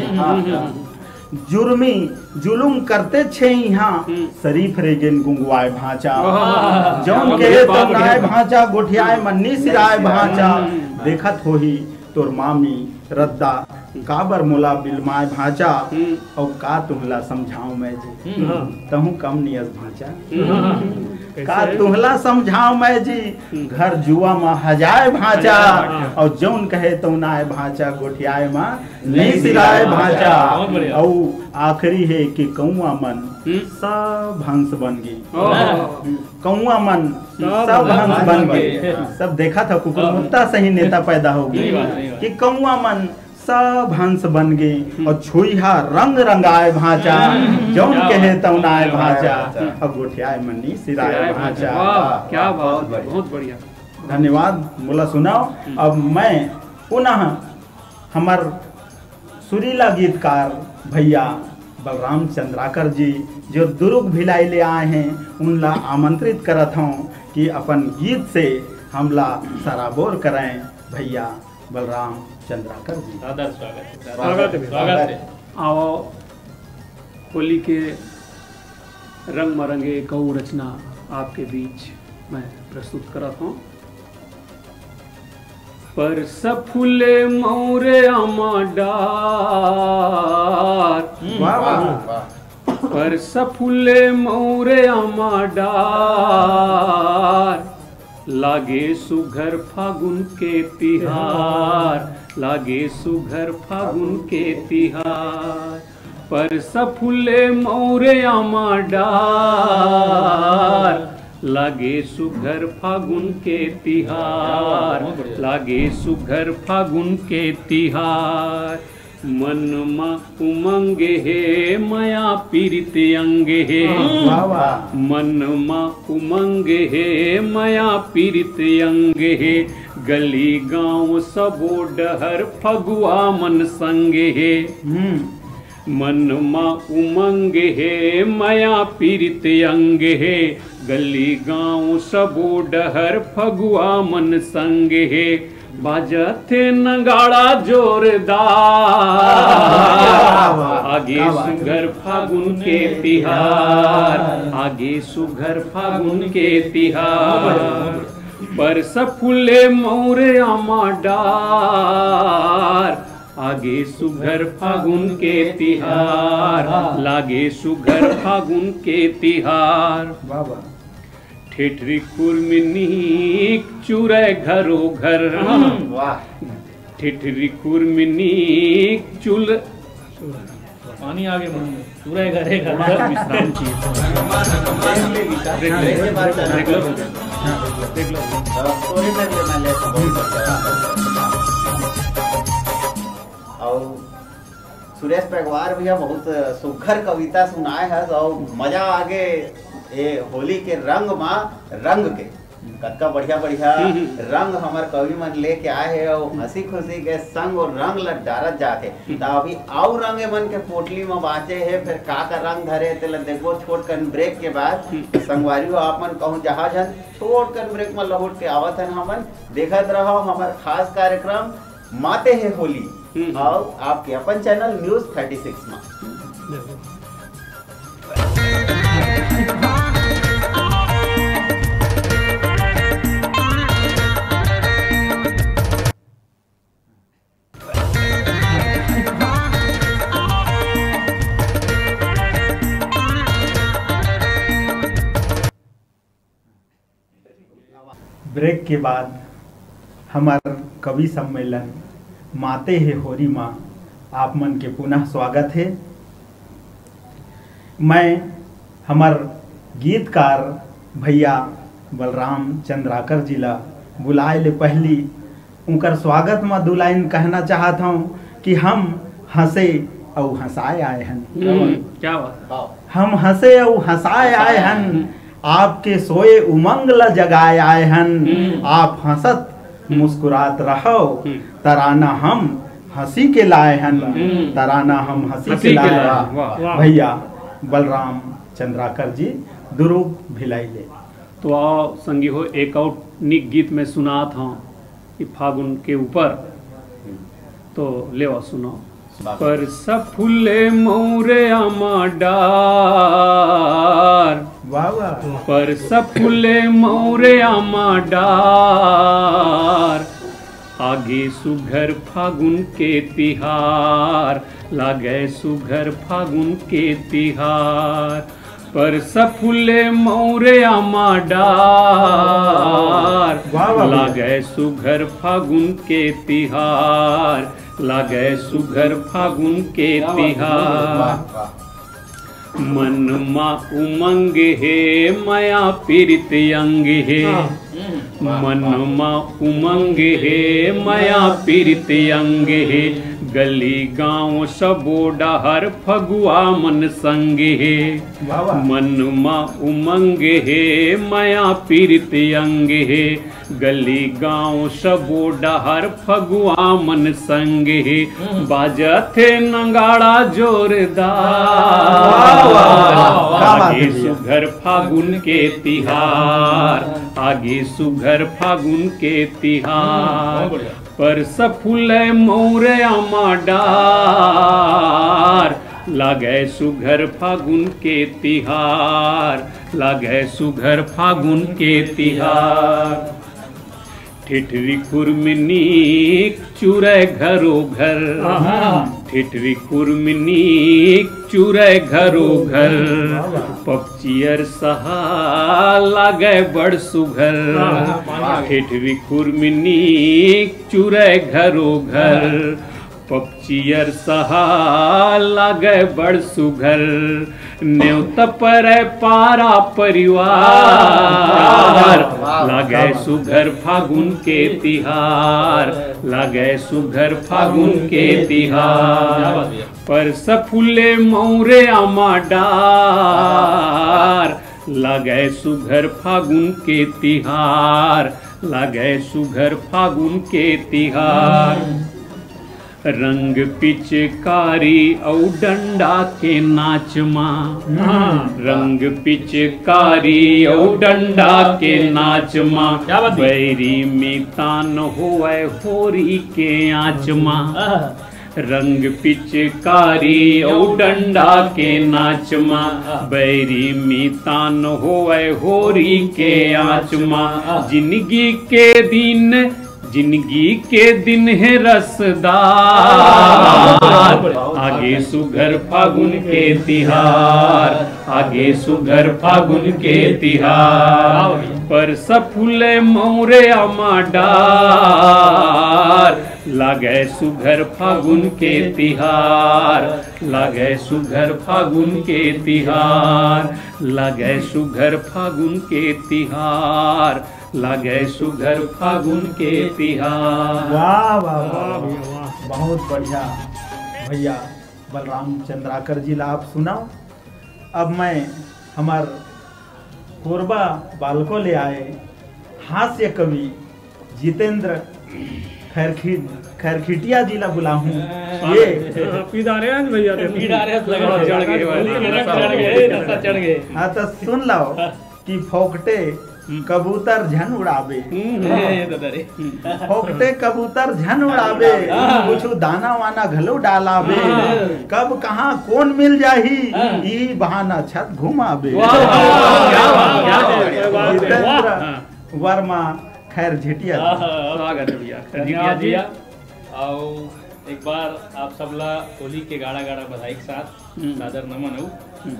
जुर्मी जुलुम करते छे इहाँ, शरीफ रेगेन गुंगवाय भांचा। जौन कहे तौन आय भांचा, गोठियाय म नी सिराय भांचा। देखत होही तोर मामी रद्दा, काबर मोला बिलमाय भांचा। अउ का तुहला समझाव मैं जी, तहूं कम नियस भांचा। का तुहला समझाव मैं जी, घर जुआ म हजाय भांचा। अउ जौन कहे तौन आय भांचा, गोठियाय म नी सिराय भांचा। अउ आखिरी हे कि कौआ मन सब हंस बन गे। कौआ मन सब हंस बन गे। सब देखत ह, कुकुरमुत्ता सही नेता पैदा होगे कि कौआ मन सब हंस बन गे अउ छुई हा रंग रंगाय भांचा। जौन कहे तौन आय भांचा, अउ गोठियाय म नी सिराय भांचा। वाह, क्या बात, बहुत बढ़िया। धन्यवाद। मोला सुनव। अब मैं पुनः हमर सुरीला गीतकार भैया बलराम चंद्राकर जी, जो दुरुग भिलाई ले आए हैं, उनला आमंत्रित करत हूँ कि अपन गीत से हमला सराबोर करें। भैया बलराम चंद्राकर जी। सादर स्वागत है। स्वागत है, स्वागत है। आओ, होली के रंग म रंगे एक अउ रचना आपके बीच मैं प्रस्तुत करत हूँ। परसा फूले मउरे आमा डार। वाह, वाह, वाह। परसा फूले मउरे आमा डार, लागे सुघर फागुन के तिहार, लागे सुघर फागुन के तिहार। परसा फूले मउरे आमा डार, लागे सुघर फागुन के तिहार, लागे सुघर फागुन के तिहार। मन म उमंग हे, मया पीरित अंग हे। वाह, वाह। मन म उमंग हे, मया पीरित अंग हे। गली गांव सबो डहर फगुआ मन संग हे। हम्म। मन म उमंग हे, मया पीरित अंग हे। गली गांव सबो डहर फगुआ मन संग हे। बाजत हे नगाड़ा जोरदार। वाह, वाह, वाह। आगे सुघर फागुन के तिहार, आगे सुघर फागुन के तिहार। परसा फूले मउरे आमा डार, आगे सुघर फागुन के तिहार, लागे सुघर फागुन के तिहार। वाह, वाह। ठेठरी खुरमी नीक चुरय घरो घर। वाह। ठेठरी खुरमी नीक चुल पानी आ गया मुंह में, पूरा एक घरे का। थोड़ा सा विश्राम चाहिए। देख लो, देख लो, देख लो। और सुरेश पैगवार भैया बहुत सुघर कविता सुनाए हस और मजा आगे ये होली के रंग मा रंग के। कतका बढ़िया बढ़िया हम्म, हम्म। रंग हमर कवि मन लेके आए हे और हंसी खुशी के संग और रंग ल डारत जात हे। हम्म। त अभी अउ रंग ए मन के पोटली म बांचे हे, फिर का का रंग धरे हे, तेला देखबो छोट कन ब्रेक के बाद। हम्म। संगवारी हो, आप मन कहूं जहां जन छोट कन ब्रेक म लहुट के आवत हन हमन। देखत रहो हमर खास कार्यक्रम माते हे होली। हम्म। और आपके अपन चैनल न्यूज़ थर्टी सिक्स म। ब्रेक के बाद हमर कवि सम्मेलन माते हे होरी मा आप मन के पुनः स्वागत हे। मैं हमर गीतकार भैया बलराम चंद्राकर जी ला बुलाए ले पहली उनकर स्वागत म दू लाइन कहना चाहत हूँ कि हम हंसे अउ हंसाए आए हन। हम्म, क्या बात है। हम हंसे अउ हंसाए आए हन, आपके सोए उमंग ल जगाए आए हन। हम्म। आप हंसत मुस्कुरात रहो, हम्म। तराना हम हंसी के लाए हन, हम्म। तराना हम हंसी हंसी के के लाए लाए हन। हन। वाह। वाह। भैया बलराम चंद्राकर जी दुरूग भिलाई ले। तो आओ संगी हो, एक और नीक गीत में सुनात हूँ कि फागुन के ऊपर, तो लेवा सुनो। परसा फुले मौरे आमा डार, वाह, वाह। परसा फुले मौरे आमा डार, आगे सुघर फागुन के तिहार, लागे सुघर फागुन के तिहार। परसा फुले मौरे आमा डार, वाह, वाह, भैया। लागे सुघर फागुन के तिहार, लागे सुघर फागुन के क्या बात है, तिहार। वाह, वाह। मन मा उमंग हे, मया पीरित अंग हे। हाँ। मन मा उमंग हे, मया पीरित अंग हे। गली गांव सबो डहर फगुआ मन संग हे। वाह, वाह। मन मा उमंग हे, मया पीरित अंग हे। गली गांव सबो डहर फगुआ मन संग हे। हम्म। बाजत हे नगाड़ा जोरदार। वाह, वाह, वाह, वाह। क्या बात है आगे भैया। सुघर फागुन के तिहार, आगे सुघर फागुन के तिहार। हम्म, बहुत बढ़िया। परसा फुले मौरे आमा डार, लागे सुघर फागुन के तिहार, लागे सुघर फागुन के तिहार। ठिठरी खुरमी नीक चुरय घरो घर। हाँ। ठिठरी खुरमी नीक चुरय घरो घर। वाह, वाह। पपचियर सहा लागे बड़ सुघर। हाँ, हाँ। ठिठरी खुरमी नीक चुरय घरो घर। पपचियर सहा लागे बड़ सुघर। नेवता परै पारा परिवार, वाह, वाह, लागे क्या बात। सुघर फागुन के तिहार, लागे सुघर फागुन के तिहार। क्या बात है। परसा फुले मौरे आमा डार, लागे सुघर फागुन के तिहार, लागे सुघर फागुन के तिहार। रंग पिचकारी अउ डंडा के नाच मा। हम्म। रंग पिचकारी अउ डंडा के नाच मा। क्या बात है? बैरी मितान होवय होरी के आँच मा। आहा। रंग पिचकारी अउ डंडा के नाच मा। आहा। बैरी मितान होवय होरी के आँच मा। आहा। जिनगी के दिन जिनगी के दिन हे रसदार, आगे सुघर फागुन के तिहार, आगे सुघर फागुन के तिहार। परसा फुले मौरे आमा डार, लागे सुघर फागुन के तिहार, लागे सुघर फागुन के तिहार, लागे सुघर फागुन के तिहार। लागे सुघर फागुन के तिहार। वाह, वाह, वाह, वाह, वाह। भैया, वाह। बहुत बढ़िया भैया बलराम चंद्राकर जी ला आप सुनाओ। अब मैं हमर कोरबा बालको ले आए हास्य कवि जितेंद्र खैरखी-, खैरखिटिया जी ला बुलाहूँ। ये पी डारे हैं भैया, देखो। पी डारे हैं, लगा, चढ़ गए, चढ़ गए, नशा चढ़ गए। हाँ, तो सुन लो। कि फोकटे हम्म। कबूतर झन उड़ाबे। हम्म। ए, दादा रे। फोकटे कबूतर झन उड़ाबे, हाँ। कुछु दाना वाना घलो डालाबे। हाँ। कब कहाँ कोन मिल जाही, हाँ। ई बहाना छत घुमाबे। वाह, वाह, वाह, क्या बात, क्या बात, क्या बात। जितेंद्र हाँ। वर्मा खैरझिटिया जी। हाँ, हाँ, हाँ। स्वागत है भैया, खैरझिटिया धन्यवाद जी। भैया। आओ, एक बार आप सबला होली के गाड़ा गाड़ा बधाई के साथ हम्म। सादर नमन हो। हम्म।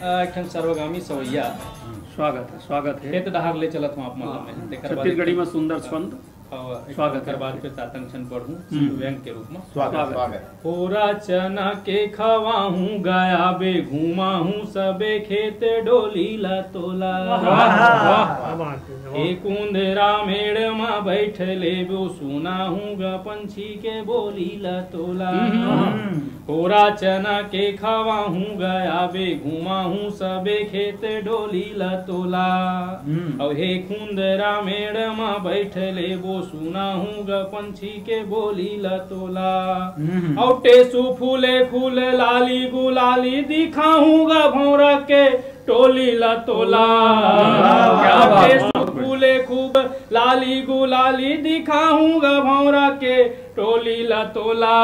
अ, एक ठन सर्वगामी सवैया हम्म। स्वागत है, स्वागत है। खेत डहार ले चलत हूँ आप मन ला मैं। तेकर बाद छत्तीसगढ़ी में सुंदर छंद। और स्वागत है। बाद फिर तातंग छंद पढ़ूँ, हम्म। व्यंग के रूप में। स्वागत, स्वागत। स्वागत। होरा चना के खवाहूँ गया बे, घुमाहूँ सबे खेत डोली ला तोला। वाह, वाह, वाह। क्या बात है, वाह। ए कुंदरा मेड़ मा बैठ ले बो, सुनाहूँ ग पंछी के बोली ला तोला। हम्म। होरा चना के खवाहूँ गया बे, घुमाहूँ सबे खेत डोली ला तोला। हम्म। अउ हे कुंदरा मेड़ मा बैठ ले बो, सुनाहूँ ग पंछी के बोली ला तोला। हम्म। अउ टेसू फूले फूल लाली गुलाली दिखाहूँ ग भौरा के टोली ला तोला। वाह, क्या बात। टेसू फूले खूब लाली गुलाली दिखाहूँ ग भौरा के टोली ला तोला।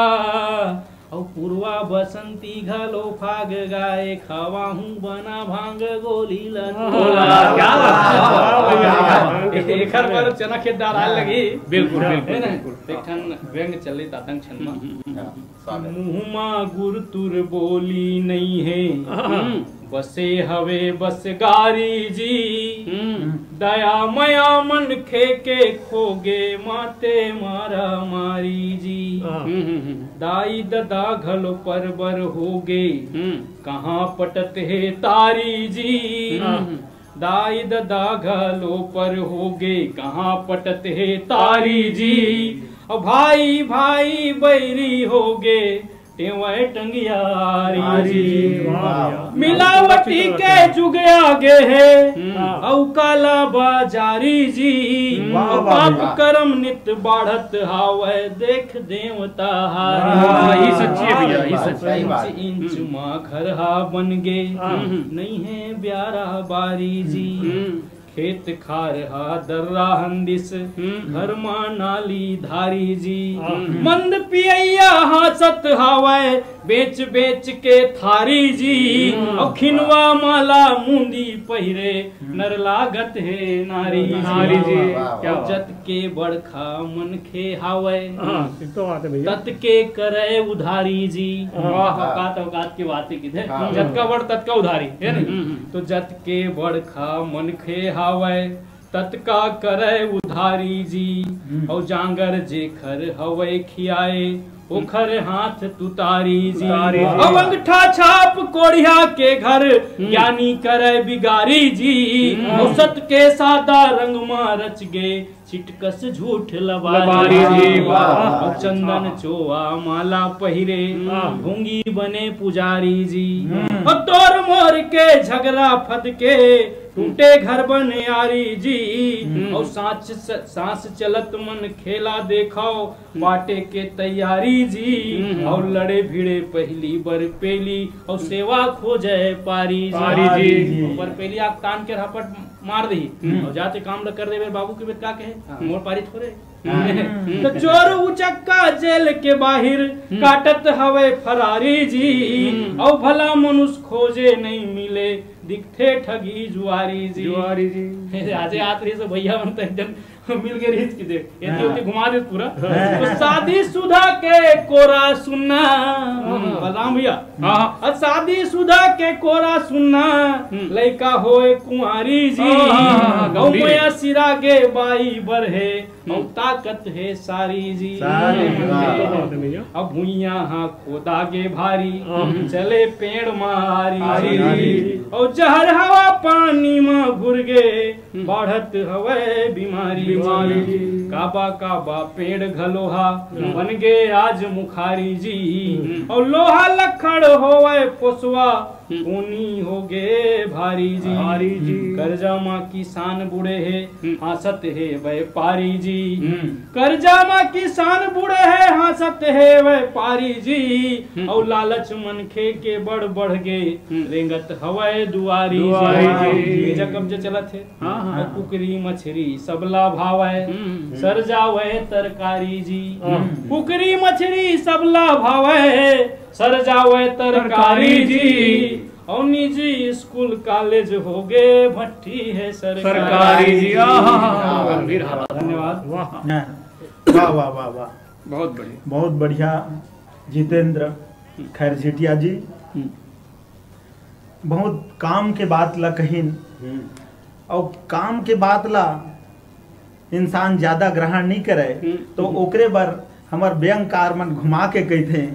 अउ पुरवा बसंती घलो फाग गाए, खवाहूँ बना भांग गोली ला तोला। वाह, क्या बात है। वाह, वाह, वाह। एकर बर चना खेत डहराए लगही। बिल्कुल, बिल्कुल, है ना? बिल्कुल। एक ठन व्यंग चलित आतंक छंद मा। हम्म, हम्म, हम्म। स्वागत। मुँह मा गुरतुर बोली नइ हे, हम्म। बसे हवे बस गारी जी। हम्म। दया मया मनखे के खोगे माते मारा मारी जी। हाँ। हम्म, हम्म, हम्म। दाई ददा घलो परबर होगे, हम्म। कहाँ पटत हे तारी जी। हम्म। दाई ददा घलो पर होगे, कहाँ पटत हे तारी जी। अउ भाई भाई बैरी होगे, टेवय टंगियारी जी। वाह, वाह। मिलावटी के जुग आगे हे, हम्म। अउ काला बाजारी जी। वाह, वाह, पाप वाह। करम नित बाढ़त हावय, देख देवता हारी। वाह, ये सच्ची है भैया, ये सच्ची। सही बात। इंच इंच हम्म। मा घर हा बन गे, हम्म। नइ हे ब्यारा बारी जी। हम्म। खेत खार हा दर्रा हंदिस, हम्म। घर मा नाली धारी जी। हम्म। मंद पियैया हाँसत हावय, बेच बेच के थारी जी। हम्म। अउ खिनवा माला मुंदी पहिरे, हम्म। नर लागत हे नारी जी। नारी जी, वाह, वाह, क्या बात। जत के बड़खा मनखे हावय, हाँ, ये तो बात है भैया। तत के करय उधारी जी। हाँ। वाह, औकात, औकात के बात ही किधे। हाँ। जतका बड़ ततका उधारी, है नहीं? हम्म, हम्म। तो जत के बड़खा मनखे हावय, ततका करय उधारी जी। हम्म। अउ जांगर जेखर हवय खियाए, ओखर हाथ तुतारी जी। तुतारी जी। अउ अंगठा छाप कोढ़िया के घर, हम्म। ज्ञानी करय बिगारी जी। हम्म। अउ सत के सादा रंग मा रच गे, चिटकस झूठ लबारी लबारी जी। जी, वाह। अउ चंदन चोवा माला पहिरे, वाह। ढोंगी बने पुजारी जी। हम्म। अउ तोर मोर के झगरा फदके, टूटे घर बनियारी जी। हम्म। अउ सांस स-, सांस चलत मन खेला देखव, हम्म। बाटे के तैयारी जी। हम्म। अउ लड़े भिड़े पहिली बरपेली, अउ सेवा खोजे पारी जी। पारी जी। बरपेली आग तान के रपट मार दही। हम्म। अउ जाते काम ल कर देबे बाबू के बेट का कहे, हाँ। मोर पारी थोरे। हम्म। त चोर उचक्का जेल के बाहिर हम्म। काटत हवे फरारी जी। हम्म। अउ भला मनुष्य खोजे नइ मिले, दिखथे ठगी जुआरी जी। जुआरी जी। आजे आत रहिस भैया मन त एकदम मिल गे रहिस कि देख, एती हाँ। ओती घुमा दे पूरा। हाँ। तो शादीशुदा के कोरा सुन्ना, हम्म। बलराम भैया। हाँ, हाँ। अउ शादीशुदा के कोरा सुन्ना, हम्म। लइका होए कुंवारी जी। हाँ, हाँ, हाँ, अउ गंभीर। मया सिरा गे बाई बर हे, हम्म। अउ ताकत हे सारी जी। सारी जी। वाह, वाह, भैया। अउ भुइयां हा खोदा गे भारी, हम्म। चले पेड़ मारी आरी जी। जी। अउ जहर हवा पानी मा घुर गे, हम्म। बाढ़त हवय बीमारी जी। बीमारी जी। काबा काबा पेड़ घलो हा हम्म। बन गे आज मुखारी जी। हम्म। अउ लोहा लक्खड़ होवय पोसवा, हम्म। कोनी हो गे भारी जी। भारी जी। कर्जा मा किसान बुड़े हे, हम्म। हाँसत हे व्यापारी जी। हम्म। कर्जा मा किसान बुड़े हे, हाँसत हे व्यापारी जी। हम्म। अउ लालच मनखे के बढ़ बढ़ गे, हम्म। रेंगत हवय दुआरी दुआरी जी। जी। बेजा कब्जा चलत हे। हाँ, हाँ। अउ कुकरी मछरी सबला भावय, हम्म। सर जावय तरकारी जी। हम्म। कुकरी मछरी सबला भावय, सर जावय तरकारी तरकारी जी। जी। अउ निजी स्कूल कॉलेज होगे भट्ठी हे सरकारी सरकारी जी। जी। आहा, गंभीर हालत। धन्यवाद। वाह। हाँ। वाह, वाह, वाह, वाह। बहुत बढ़िया। बहुत बढ़िया जितेंद्र खैरझिटिया जी। हम्म। बहुत काम के बात ला कहिन। हम्म। अउ काम के बात ला इंसान ज्यादा ग्रहण नहीं करे, हम्म। तो ओकरे बर हमर व्यंगकार मन घुमा के कहिथे,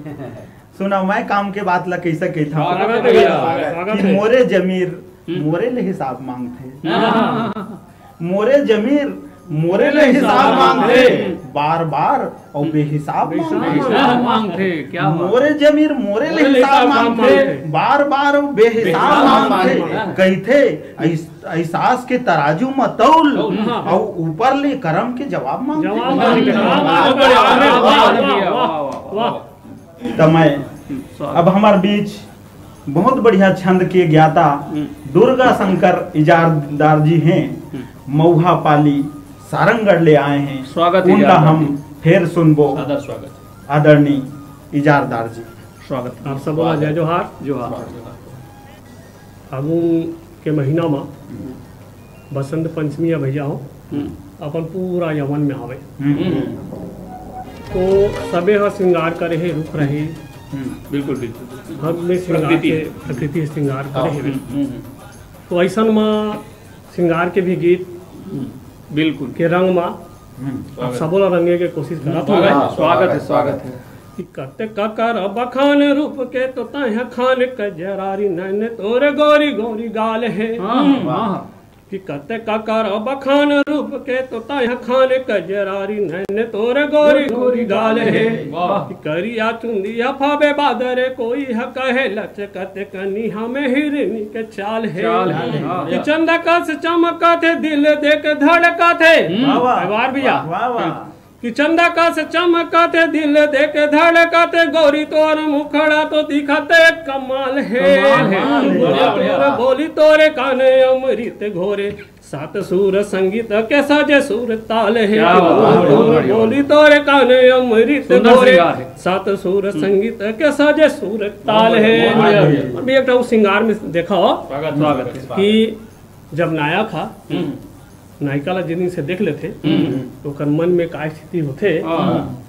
"सुना, मैं काम के बात ला कैसे कहता हूँ?" स्वागत है भैया, स्वागत कि है। मोरे जमीर हम्म। मोरे ले हिसाब मांगथे। हाँ। मोरे जमीर मोरे ले हिसाब मांगथे, बार बार अउ बेहिसाब मांगथे। बेहिसाब मांगथे, क्या बात। मोरे जमीर मोरे ले हिसाब मांगथे, बार बार अउ बेहिसाब मांगथे। कहिथे, "ऐस-, एहसास के तराजू म तौल, तौल, हाँ। अउ ऊपर ले करम के जवाब मांगथे।" जवाब मांगथे। वाह, वाह, वाह, वाह, वाह। त मैं स्वागत। अब हमार बीच बहुत बढ़िया छंद के ज्ञाता हम्म। दुर्गा शंकर इजारदार जी हैं, हम्म। मऊहा पाली सारंगढ़ ले आए हैं। स्वागत है उनका इजारदार हम जी। फेर सुनबो। सादर स्वागत। आदरणीय इजारदार जी। स्वागत। आप सब ला जय जोहार। जोहार। फागुन के महीना म बसंत पंचमी ह भैया हो, हम्म। अपन पूरा यवन में आवे। हम्म। तो सबे ह श्रृंगार करे हे, रूप रहे। हम्म। बिल्कुल, बिल्कुल, बिल्कुल। हर में श्रृंगार प्रकृति। के, प्रकृति श्रृंगार करे हे। हम्म, हम्म, हम्म। तो ऐसन म श्रृंगार के भी गीत हम्म। बिल्कुल। के रंग म हम्म। आप सबो ला रंगे के कोशिश करत हूँ। स्वागत है, स्वागत है, स्वागत है। कि कतका करब बखान रूप के तो तैं ह खान, कजरारी नैन तोर गोरी गोरी गाल हे। हाँ, हाँ। कि कतका करब बखान रूप के तो तैं ह खान, कजरारी नैन तोर गोरी गोरी गाल हे। वाह। कि करिया चुंदिया फाबे बादर कोई ह कहे, लचकत कनिहा में हिरनी के चाल हे। चाल हे, हाँ। कि चंदा कस चमकत हे, दिल देख धड़कत हे। हम्म। वाह, वाह। परिवार भैया। वाह, वाह। कि चंदा कस चमकत हे, दिल देख धड़कत हे, गोरी तोर मुखड़ा तो दिखत एक कमाल हे। कमाल हे। बोली बढ़िया, तोर, बढ़िया। बोली तोरे कान अमृत घोरे, सात सुर संगीत के सजे सुर ताल हे। क्या बात, बहुत बढ़िया। बोली तोरे कान अमृत सुंदर घोरे, श्रृंगार है। सात सुर हम्म। संगीत के सजे सुर ताल बहुत हे। बढ़िया, बहुत बढ़िया। अभी एक ठो श्रृंगार में देखा हो स्वागत, स्वागत है। कि जब नायक हा हम्म। नायिका ला जिन से देख लेथे, हम्म। तो ओकर मन में का स्थिति होथे, हाँ।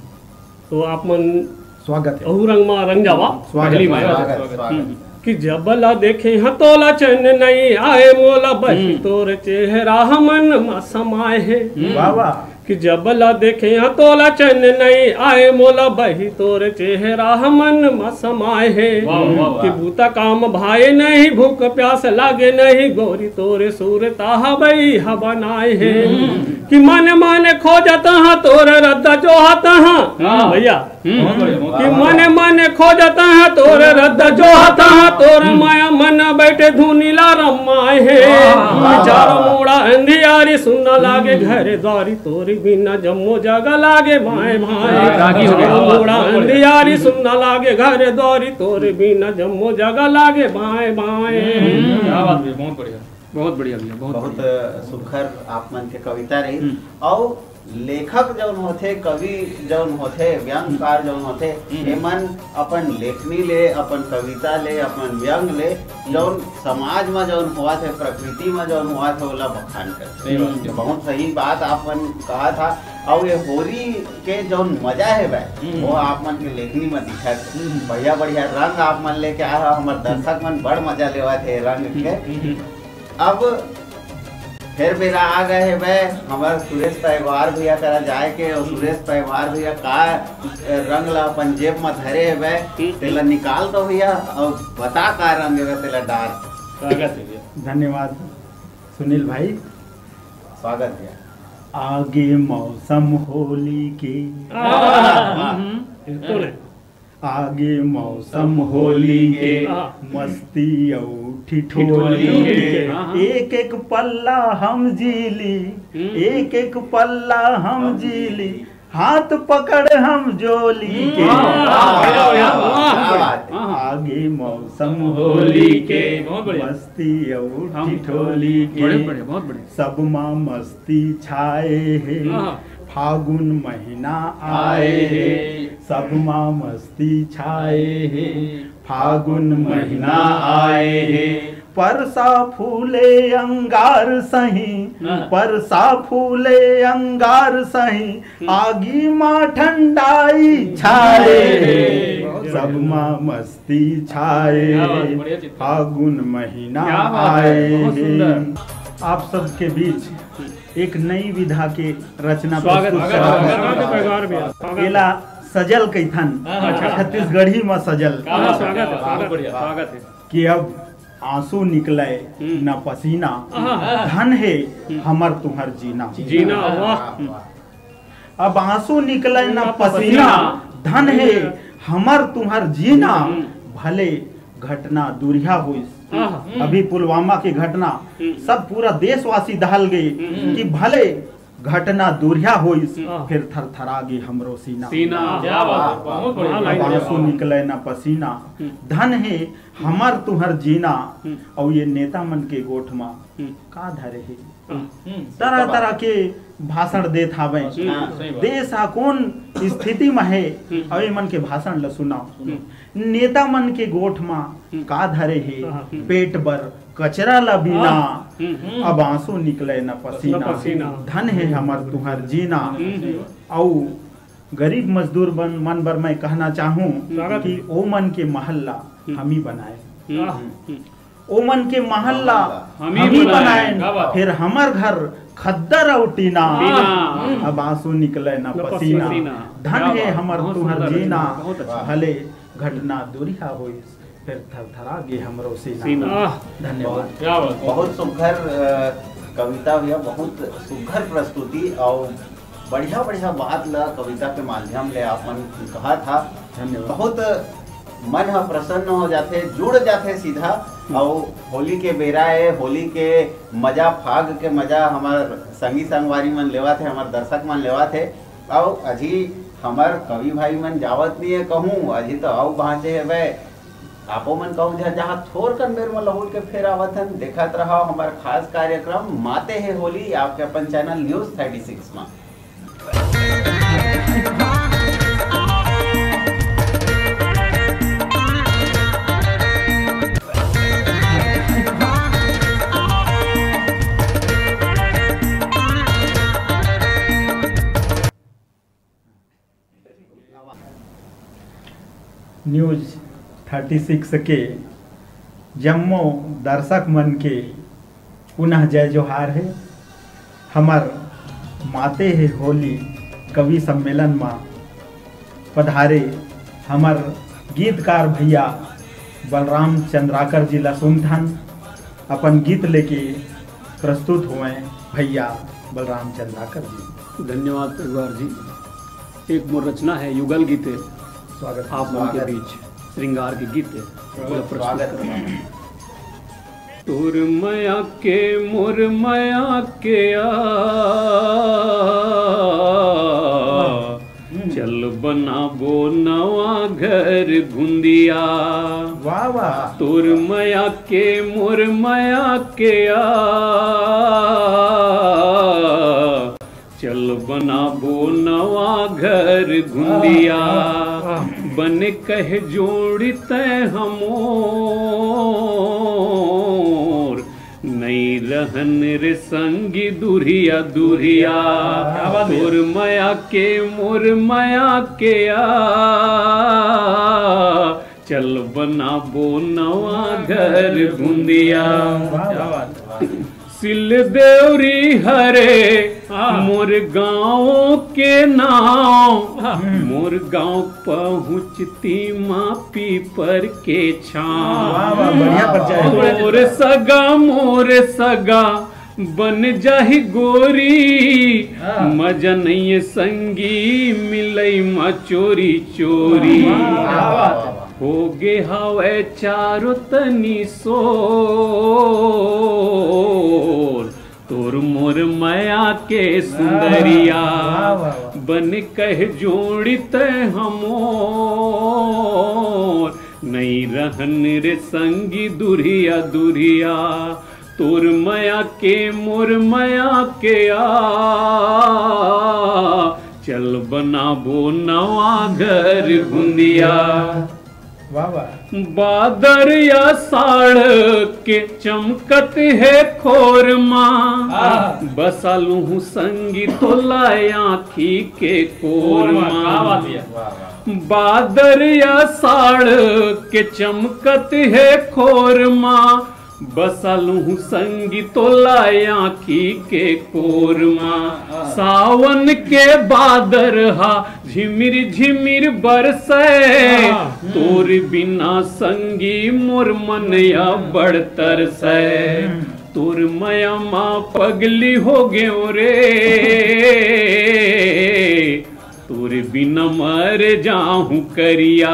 तो आप मन स्वागत है। अहू रंग मा रंग जावा। स्वागत पहली है, बार। स्वागत, स्वागत। हम्म। कि जब ला देखे हाँ तोला चैन नहीं आए, मोला बही हम्म। तोर चेहरा ह मन मा समाए हे। हम्म। वाह, वाह। कि जब ला देखे हाँ तोला चैन नहीं आए, मोला बही तोर चेहरा ह मन मा समाए हे। वाह, वाह, वाह। कि बूता काम भाए नहीं, भूख प्यास लागे नहीं, गोरी तोरे सूरता हवई ह बनाए हे। हम्म। कि मन मन खोजत हाँ तोर रद्दा जोहत हाँ। हाँ। भैया, हम्म। बहुत बढ़िया, बहुत कि बढ़िया। मन मन खोजत हाँ तोर रद्दा जोहत हाँ, तोर हम्म। माया मन बैठे धुनी ला रमाए हे। वाह, वाह, विचार वाह। मोड़ा अंधियारी सुनना लागे हम्म। घर द्वारी, तोर बिना जम्मो जगा लागे भाए भाए। रागी हो गया, विचार मोड़ा बहुत बढ़िया। अंधियारी सुनना लागे घर द्वारी, तोर बिना जम्मो जगा लागे भाए भाए। हम्म, क्या बात है, बहुत बढ़िया। बहुत बढ़िया भैया, बहुत बहुत बढ़िया। सुघर आप मन के कविता रही। हम्म। अउ लेखक जौन होथे, कवि जौन होथे, व्यंगकार जौन होथे, हम्म। एमन अपन लेखनी ले, अपन कविता ले, अपन व्यंग ले, हम्म। जौन समाज म जौन होवत हे, प्रकृति म जौन होवत हे, ओला बखान करथे। सही बात। ये बहुत सही बात आप मन कहा था। अउ ये होरी के जौन मजा हे भाई, हम्म। वो आप मन के लेखनी म दिखत हे। हम्म। बढ़िया बढ़िया रंग आप मन लेके आए हो, हमर दर्शक मन बड़ मजा लेवत हे रंग के। हम्म। अब फेर बेरा आ गए हे बे, हमर सुरेश पैगवार भैया करा जाए के, और सुरेश पैगवार भैया का, ए, रंग ला अपन जेब म धरे हे बे, हम्म। तेला निकाल दो भैया, और बता का रंग हे बे, तेला डार। स्वागत है भैया। धन्यवाद सुनील भाई। स्वागत भैया। आगे मौसम होली के। आहा, हम्म, हम्म, बिल्कुल है। आगे मौसम होली के, हाँ। मस्ती अउ ठिठोली ठिठोली के। के, हाँ, हाँ। एक एक पल्ला हम जीली, हम्म। एक एक पल्ला हम जीली, हाथ पकड़ हम जोली के। हम्म। वाह, वाह, वाह, वाह। क्या बात है। हाँ, हाँ। आगे मौसम होली के, बहुत बढ़िया। मस्ती अउ हम ठिठोली के। बड़े बढ़िया, बहुत बढ़िया। सब मा मस्ती छाए हे, हाँ। फागुन महीना आए हे, सब मा मस्ती छाए हे, फागुन महीना आए हे। परसा फूले अंगार सही, हाँ। परसा फूले अंगार सही, हम्म। आगी मा ठंडाई छाए हे, बहुत बढ़िया। सब मा मस्ती छाए क्या बात, हे, बढ़िया चित्र। फागुन महीना क्या बात है, आए बहुत हे। सुंदर। आप सबके बीच एक नई विधा के रचना स्वागत, प्रस्तुत स्वागत, करत हन। स्वागत है, स्वागत है भैया, स्वागत है। एला सजल कहिथन, हाँ, हाँ, अच्छा। छत्तीसगढ़ी म सजल। क्या बात है, स्वागत है, बहुत स्वागत है, बढ़िया। स्वागत है। कि अब आंसू निकले हम्म। न पसीना, हाँ, हाँ। धन हे हम्म। हमर तुहर जीना। जीना, वाह। हम्म। अब आंसू निकले न न पसीना, पसीना। धन हे हम्म। हमर तुहर जीना। हम्म। भले घटना दूरिहा होइस, हाँ, हाँ। अभी पुलवामा के घटना, हम्म। सब पूरा देशवासी दहल गए हम्म। कि भले घटना दूरिहा होइस, हम्म। फिर थरथरा गे हमरो सीना। सीना, क्या बात है, बहुत बढ़िया। हाँ, अब line आंसू है। निकले न पसीना, हम्म। धन हे हमर तुहर जीना। हम्म। अउ ये नेता मन के गोठ म हम्म। का धरे हे? हम्म। तरह तरह के भाषण देत हावय। हाँ, सही बात। देश हा कौन स्थिति म हे, हम्म। अउ एमन के भाषण ल सुनाओ। हम्म। नेता मन के गोठ म हम्म। का धरे हे? हाँ। पेट बर कचरा ल बीना। हाँ। हम्म। अब आंसू निकले न पसीना। न पसीना। धन हे हमर तुहर जीना। हम्म। अउ गरीब मजदूर मन, मन बर मैं कहना चाहूँ स्वागत कि है। ओ मन के महल ला हम्म। हम ही बनाए। हम्म। हम्म। ओ मन के महल ला हम ही हम ही बनाए। बनाए। क्या बात। फिर हमर घर खद्दर अउ टीना। टीना। अब आंसू निकले न न पसीना। पसीना। धन क्या हे बात। हमर बहुत तुहर सुंदर जीना। रचना, बहुत अच्छा। भले घटना दूरिहा होइस, फिर थरथरा गे हमरो सीना। सीना। आह। धन्यवाद। क्या बात। बहुत सुघर, अ, कविता भैया, बहुत सुघर प्रस्तुति अउ बढ़िया बढ़िया बात ला कविता के माध्यम ले आप मन कहत हा। धन्यवाद। बहुत मन ह प्रसन्न हो जाथे, जुड़ जाथे सीधा। हम्म। अउ होली के बेरा ए, होली के मजा, फाग के मजा हमर संगी संगवारी मन लेवत हे, हमर दर्शक मन लेवत हे। अउ अजी हमर कवि भाई मन जावत नहीं है कहूँ, अजी तो अउ बाँचे हेबे। आपो मन कहूँ जहाँ, जहाँ थोर कन बेर म लहुट के फेर आवत हन, देखत रहा हमर खास कार्यक्रम माते हे होली, आपके अपन चैनल न्यूज़ थर्टी सिक्स म। न्यूज़ थर्टी सिक्स के जम्मो दर्शक मन के पुनः जय जोहार हे। हमर माते हे होली कवि सम्मेलन म पधारे हमर गीतकार भैया बलराम चंद्राकर जी ला सुनथन, अपन गीत लेके प्रस्तुत होवैं भैया बलराम चंद्राकर जी। धन्यवाद परिवार जी। एक मोर रचना है, युगल गीत है। स्वागत। आप मन के स्वागत। बीच श्रृंगार के गीत है, स्वागत। ओला प्रस्तुत करना। तोर मया के मोर मया के आ, हम्म। चल बनाबो नवा घर घुंदिया। वाह, वाह। तोर मया के मोर मया के आ, चल बनाबो नवा घर घुंदिया। वाह, वाह। बन कह जोड़ित हमोर, नई रहन रे संगी दुरिया दुरिया। क्या बात है। तोर मया के मोर मया के आ, चल बनाबो नवा घर घुंदिया। वाह, वाह। सिल देवरी हरे हाँ। मोर गाँव के नाव, हाँ। मोर गाँव पहुँचती माँ पीपर के छाँव। वाह, वाह, बढ़िया परिचय है। मोर सगा, मोर सगा, बन जाही गोरी, हाँ। मजा नहीं संगी मिलई मा चोरी चोरी। वाह, वाह, वाह। हो गे हवै चारों तनी सोर, तोर मोर मया के सुंदरिया। वाह, वाह, वाह। बन कह जोड़ित हमोर, नई रहन रे संगी दुरिया दुरिया। तोर मया के मोर मया के आ, चल बनाबो नवा घर घुंदिया। वाह, वाह। बादर या साढ़ के चमकत हे खोर मा, आह। बसा लूहूँ संगी तोला आँखी के कोर मा। क्या बात है। बादर या साढ़ के चमकत हे खोर मा, बसा लूं संगी तोला आँखी के कोर मा। सावन के बादर हा झिमिर झिमिर बरसै। हाँ। तोर बिना संगी मोर मन अब्बड़ तरसै। तोर मया मा पगली हो गेंव रे। तोर बिना मर जाहूं करिया।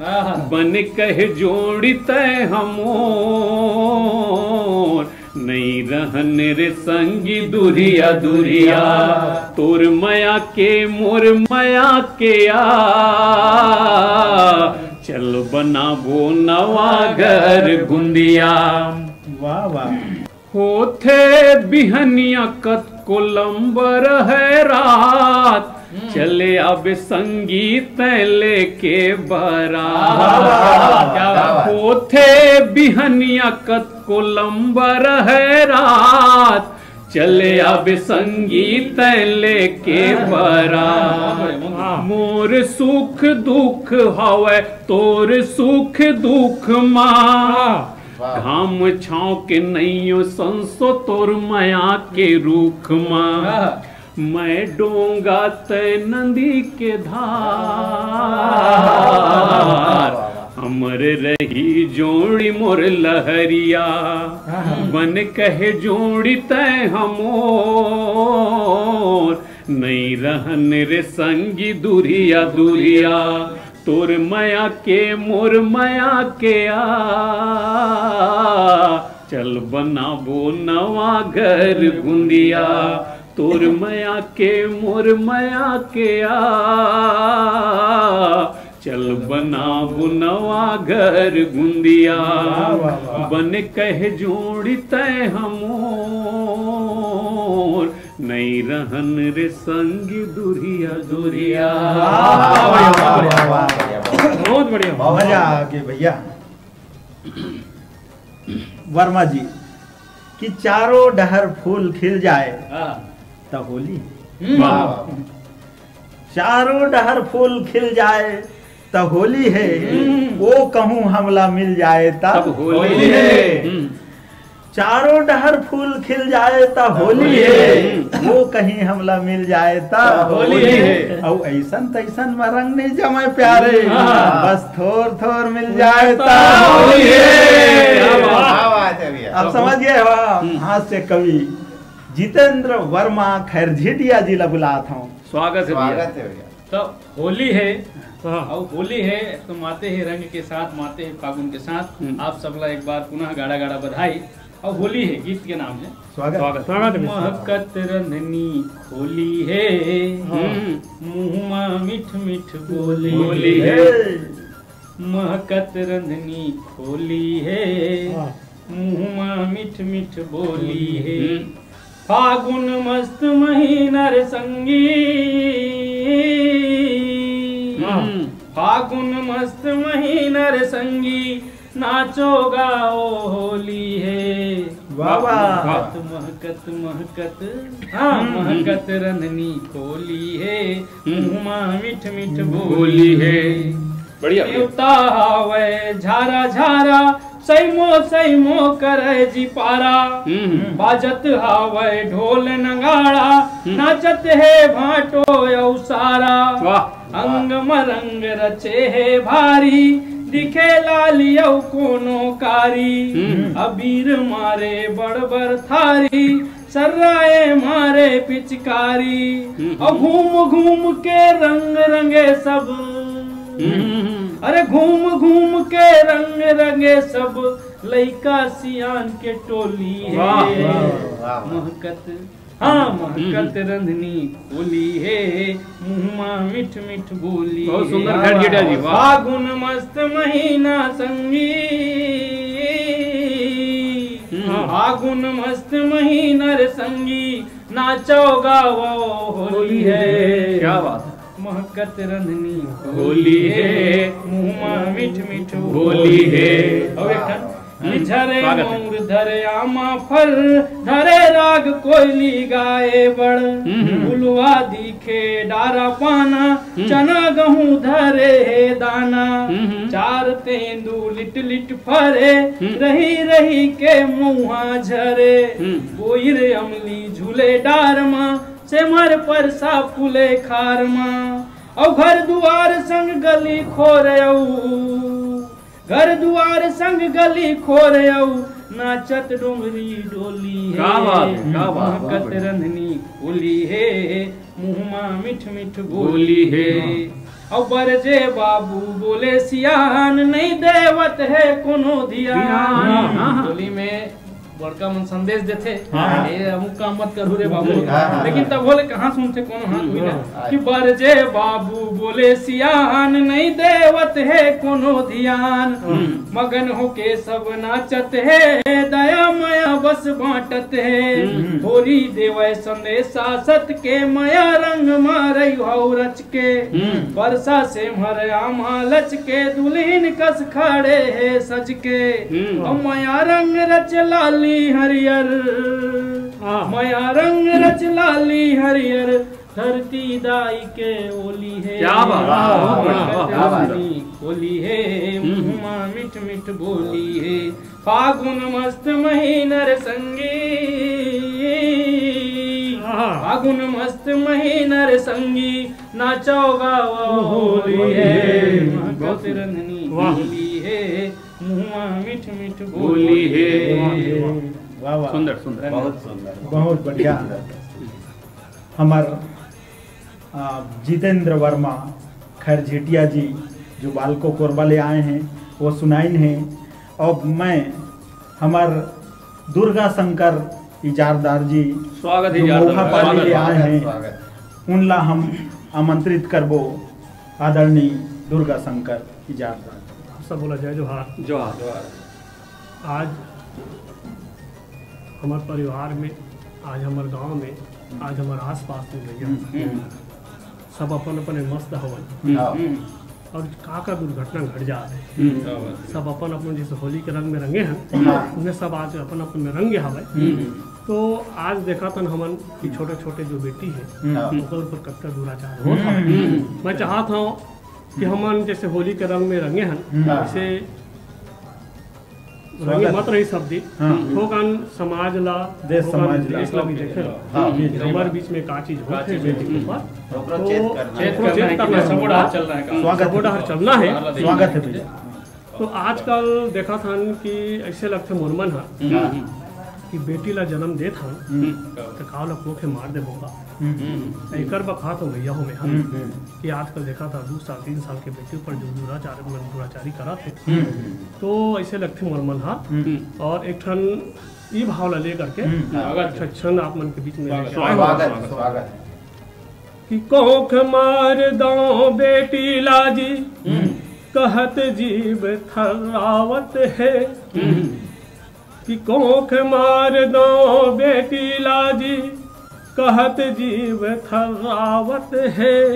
आहा। बन कहे जोड़ी तैं हा मोर। नइ रहन रे संगी दुरिया दुरिया। तोर मया के मोर मया के आ। चल बनाबो नवा घर गुंदिया। वाह, वाह। होथे बिहनिया कतको लंबर है रात, हम्म। चले आबे संगी तैं लेके बरात। वाह, वाह, वाह, क्या बात। होथे बिहनिया कतको लंबर है रात, चले आबे संगी तैं लेके बरात। वाह। मोर सुख दुख हवय तोर सुख दुख मा। वाह। घाम छाँव के नइयो संसो तोर मया के रूख मा। वाह। मैं डोंगा तैं नदी के धार, अमर रही जोड़ी मोर लहरिया। बन कहे जोड़ी तैं हा मोर, नइ रहन रे संगी दुरिया दुरिया। तोर मया के मोर मया के आ, चल बनाबो नवा घर गुंदिया। तोर मया के मोर मया के आ, चल बनाबो नवा घर गुंदिया। वाह, वाह, वाह। बन कहे जोड़ी तैं हा मोर, नइ रहन रे संगी दुरिया दुरिया। वाह, वाह, वाह, वाह। बहुत बढ़िया। बहुत मजा आ गया भैया। वर्मा जी कि चारों डहर फूल खिल जाए हाँ। त होली। हम्म। वाह। चारों डहर फूल खिल जाए त होली हे। हम्म। ओ कहूँ हमला मिल जाए त तब होली हे। हम्म। चारों डहर फूल खिल जाए त होली हे। हम्म। ओ कहीं हमला मिल जाए त त होली हे। अउ अइसन तइसन म रंग नइ जमे प्यारे। हाँ। बस थोर थोर मिल जाए त होली हे। क्या बात। क्या बात है भैया। आप समझ गए हो? हम्म। हास्य कवि जितेंद्र वर्मा खैरझिटिया जी ला बुलात हूँ। स्वागत है भैया। स्वागत है भैया। तो होली है, हाँ। और होली है तो माते है रंग के साथ, माते है फागुन के साथ। हम्म। आप सबला एक बार पुनः गाड़ा गाड़ा बधाई। और होली है, गीत के नाम है स्वागत। स्वागत। स्वागत है। महकत रंधनी खोली है, हाँ। हम्म। मुँह मा मीठ मीठ बोली बोली है। है। महकत रंधनी खोली है, हाँ। मुँह मा मीठ मीठ बोली है। हम्म। फागुन मस्त महीना रे संगी, हाँ। फागुन मस्त महीना रे संगी, नाचो गाओ होली है। वाह, वाह। महकत, महकत, महकत, हाँ, हम्म। महकत रंधनी खोली है, हम्म। मुँह मा मीठ मीठ बोली है। बढ़िया, बढ़िया। देवता हावय झारा झारा, सैमो सैमो करे जी पारा। हम्म। बाजत हावय ढोल नगाड़ा, हम्म। नाचत हे भांटो अउ सारा। वाह। अंग म रंग रचे हे भारी, दिखे लाली अउ कोनो कारी। हम्म। अबीर मारे बड़ बड़ थारी, सर्राए मारे पिचकारी। हम्म। अउ घूम घूम के रंग रंगे सब। हम्म। अरे घूम घूम के रंग रंगे सब, लइका सियान के टोली हे। वाह, वाह, वाह। महकत हाँ, हम्म। महकत रंधनी खोली हे, मुँह मा मीठ मीठ बोली हे। बहुत सुंदर खैरझिटिया जी, वाह। फागुन मस्त महीना संगी, हम्म। फागुन मस्त महीना रे संगी, नाचो गावो होली हे। क्या बात है। महकत रंधनी होली हे, मुँह मा मीठ मीठ बोली हे। अउ एक ठन हम्म, झरे स्वागत है। मऊर, धरे आमा फर, धरे राग कोयली गाए बड़। हम्म, हम्म। फुलवा दिखे डारा पाना, हम्म। चना गहूं धरे हे दाना। हम्म, हम्म। चार तेंदू लिट लिट फरे, हम्म। रही रही के मुहा झरे। हम्म। कोइर अमली झूले डार मा, सेमर परसा फूले खार मा। अउ घर दुआर संग गली खोर अउ घर दुआर संग गली खोर अउ नाचत डोंगरी डोली हे। क्या बात है, क्या बात है। महकत रंधनी होली हे, मुँह मा मीठ मीठ बोली हे। अउ बरजे बाबू बोले सियान, नहीं देवत हे कोनो धियान। हाँ, हाँ, हाँ। होली में बड़का मन संदेश देथे, हाँ। "ए, अमुक काम मत करहु रे बाबू।" हाँ, हाँ। लेकिन तब होले कहाँ सुनथे कोनो, हाँ, कोई ना। हाँ। कि बरजे बाबू बोले सियान, नहीं देवत हे कोनो धियान। हम्म। मगन होके सब नाचत हे, दया मया बस बांटत हे। हम्म। होरी देवय संदेशा सत के, मया रंग मारई हौ रच के। हम्म। परसा सेमर आमा लच के, दुल्हिन कस खड़े हे सज के। हम्म। अउ मया रंग रच लाली हरियर, हाँ। मया रंग रच लाली हरियर, धरती दाई के ओली हे। क्या बात, वाह, वाह, वाह, वाह, वाह। होली हे, हम्म। मुँह मा मीठ मीठ बोली हे। फागुन मस्त महीना रे संगी, हाँ। फागुन मस्त महीना रे संगी, नाचो गाओ होली हे। महकत रंधनी वाह। होली हे, मुँह मा मीठ मीठ बोली हे। वाह, वाह। सुंदर, सुंदर। बहुत सुंदर। बहुत बढ़िया। हमर, आ, जितेंद्र वर्मा खैरझेटिया जी, जो बालको कोरबा ले आए हैं, वो सुनाइन हैं। अब मैं हमर दुर्गा शंकर इजारदार जी, स्वागत है जो इजारदार, मऊहा पाली स्वागत ले है। आए हैं, स्वागत। उनला हम आमंत्रित करबो, आदरणीय दुर्गा शंकर इजारदार। आप सब बोला जय जोहार। जोहार। आज हमर परिवार में, आज हमर गांव में, आज हमर आसपास में भैया, हम्म। सब अपन अपन मस्त हवन। हम्म। हाँ। हम्म। और का का दुर्घटना घट जात हे। हम्म। सब अपन अपन जैसे होली के रंग में रंगे हन, हाँ। उन्हें सब आज अपन अपन में रंगे हवय। हम्म। तो आज देखत हन हमन कि छोटे छोटे जो बेटी हे, हम्म। ओकर ऊपर कतका दुराचार होत हवय। हम्म। मैं चाहत हूँ कि हमन जैसे होली के रंग में रंगे हन, हम्म। वैसे रंगे स्वागत। मत रही सब दिन। हाँ। थोकन समाज ला, देश थोकन समाज ला। देश ला भी देखे। हाँ, जी, जी। हमर बीच में का चीज होत हे, बेटी के ऊपर। ओकरा तो चेत करना है। ओकरा चेत करना है। सबो डहर चलना है काम। स्वागत है। सबो डहर चलना है। स्वागत है भैया। तो आजकल देखत हन कि ऐसे लगथे मोर मन ह हम्म। कि बेटी ला जन्म देत हन, हम्म। तो का ओला कोखे मार देबो का? हम्म। एकर बखा तो भैया हो में हन हम्म। कि आजकल देखत हन दू साल, तीन साल के बेटी ऊपर जो दुराचार, मन दुराचारी करत हे, हम्म। तो ऐसे लगथे मोर मन ह। हम्म। और एक ठन ई भाव ला लेकर के हम्म। एक ठन आप मन के बीच में स्वागत। लेके आए हन। स्वागत, स्वागत। कि कोख मार दो बेटी ला जी, हम्म। कहत जीव थर्रावत हे। हम्म। कि कोख मार दो बेटी ला जी, कहत जीव थर्रावत हे।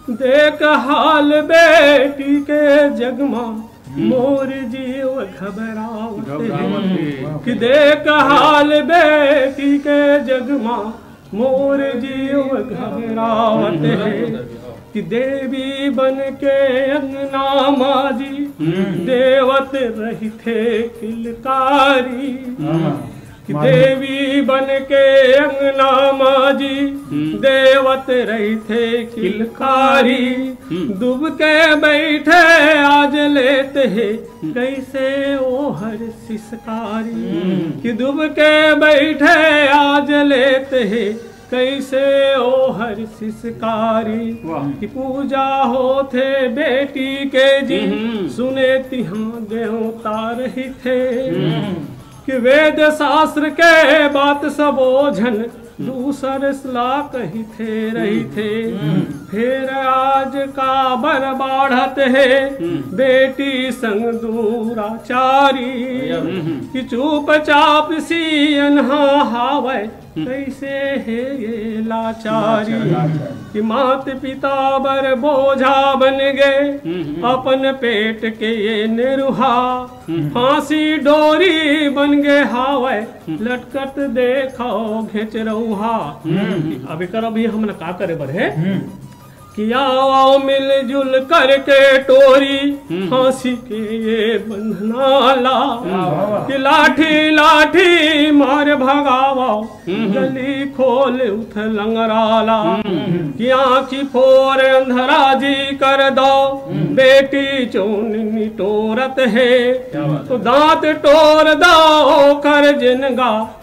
देख हाल बेटी के जग मा, मोर जीव घबरावत घबरावत हे। हे। कि देख हाल बेटी के जग मा, मोर जीव घबरावत हे। कि देवी बन के अंगना मा जी, हम्म। देवत रहिथे किलकारी। हाँ। कि मालूम। देवी बन के अंगना मा जी, हम्म। देवत रहिथे किलकारी। हम्म। दुब के बैठे आज लेत हे, हम्म। कैसे ओहर सिसकारी। हम्म। कि दुब के बैठे आज लेत हे, कैसे ओहर सिसकारी। वाह। कि पूजा होथे बेटी के जी, हम्म। सुने तिहाँ देवता रहिथे। हम्म। कि वेद शास्त्र के बात सबो झन दूसर ला कहिथे रहिथे। हम्म। फेर आज काबर बाढ़त हे हम्म। बेटी संग दुराचारी। हम्म। कि चुपचाप सियन हा हावय, हम्म। कैसे हे ये लाचारी। लाचारी। कि मात पिता बर बोझा बन गे, हम्म, हम्म। अपन पेट के ये निरुहा, हम्म। फांसी डोरी बन गे हावय, हम्म। लटकत देखव घेचरउहा। हम्म। अब एकर अभी हमन का करे बर हे? हम्म। कि आओ, आओ मिलजुल करके टोरी, हम्म। फांसी के ये बंधना ला। वाह, वाह। कि लाठी, लाठी मार भगावा, हम्म। गली खोल उठ लंगराला। हम्म। कि आँखी फोर अंधरा जी कर दो, हम्म। बेटी चोन निटोरत हे। क्या बात तो है। दांत टोर दो कर जिनगा,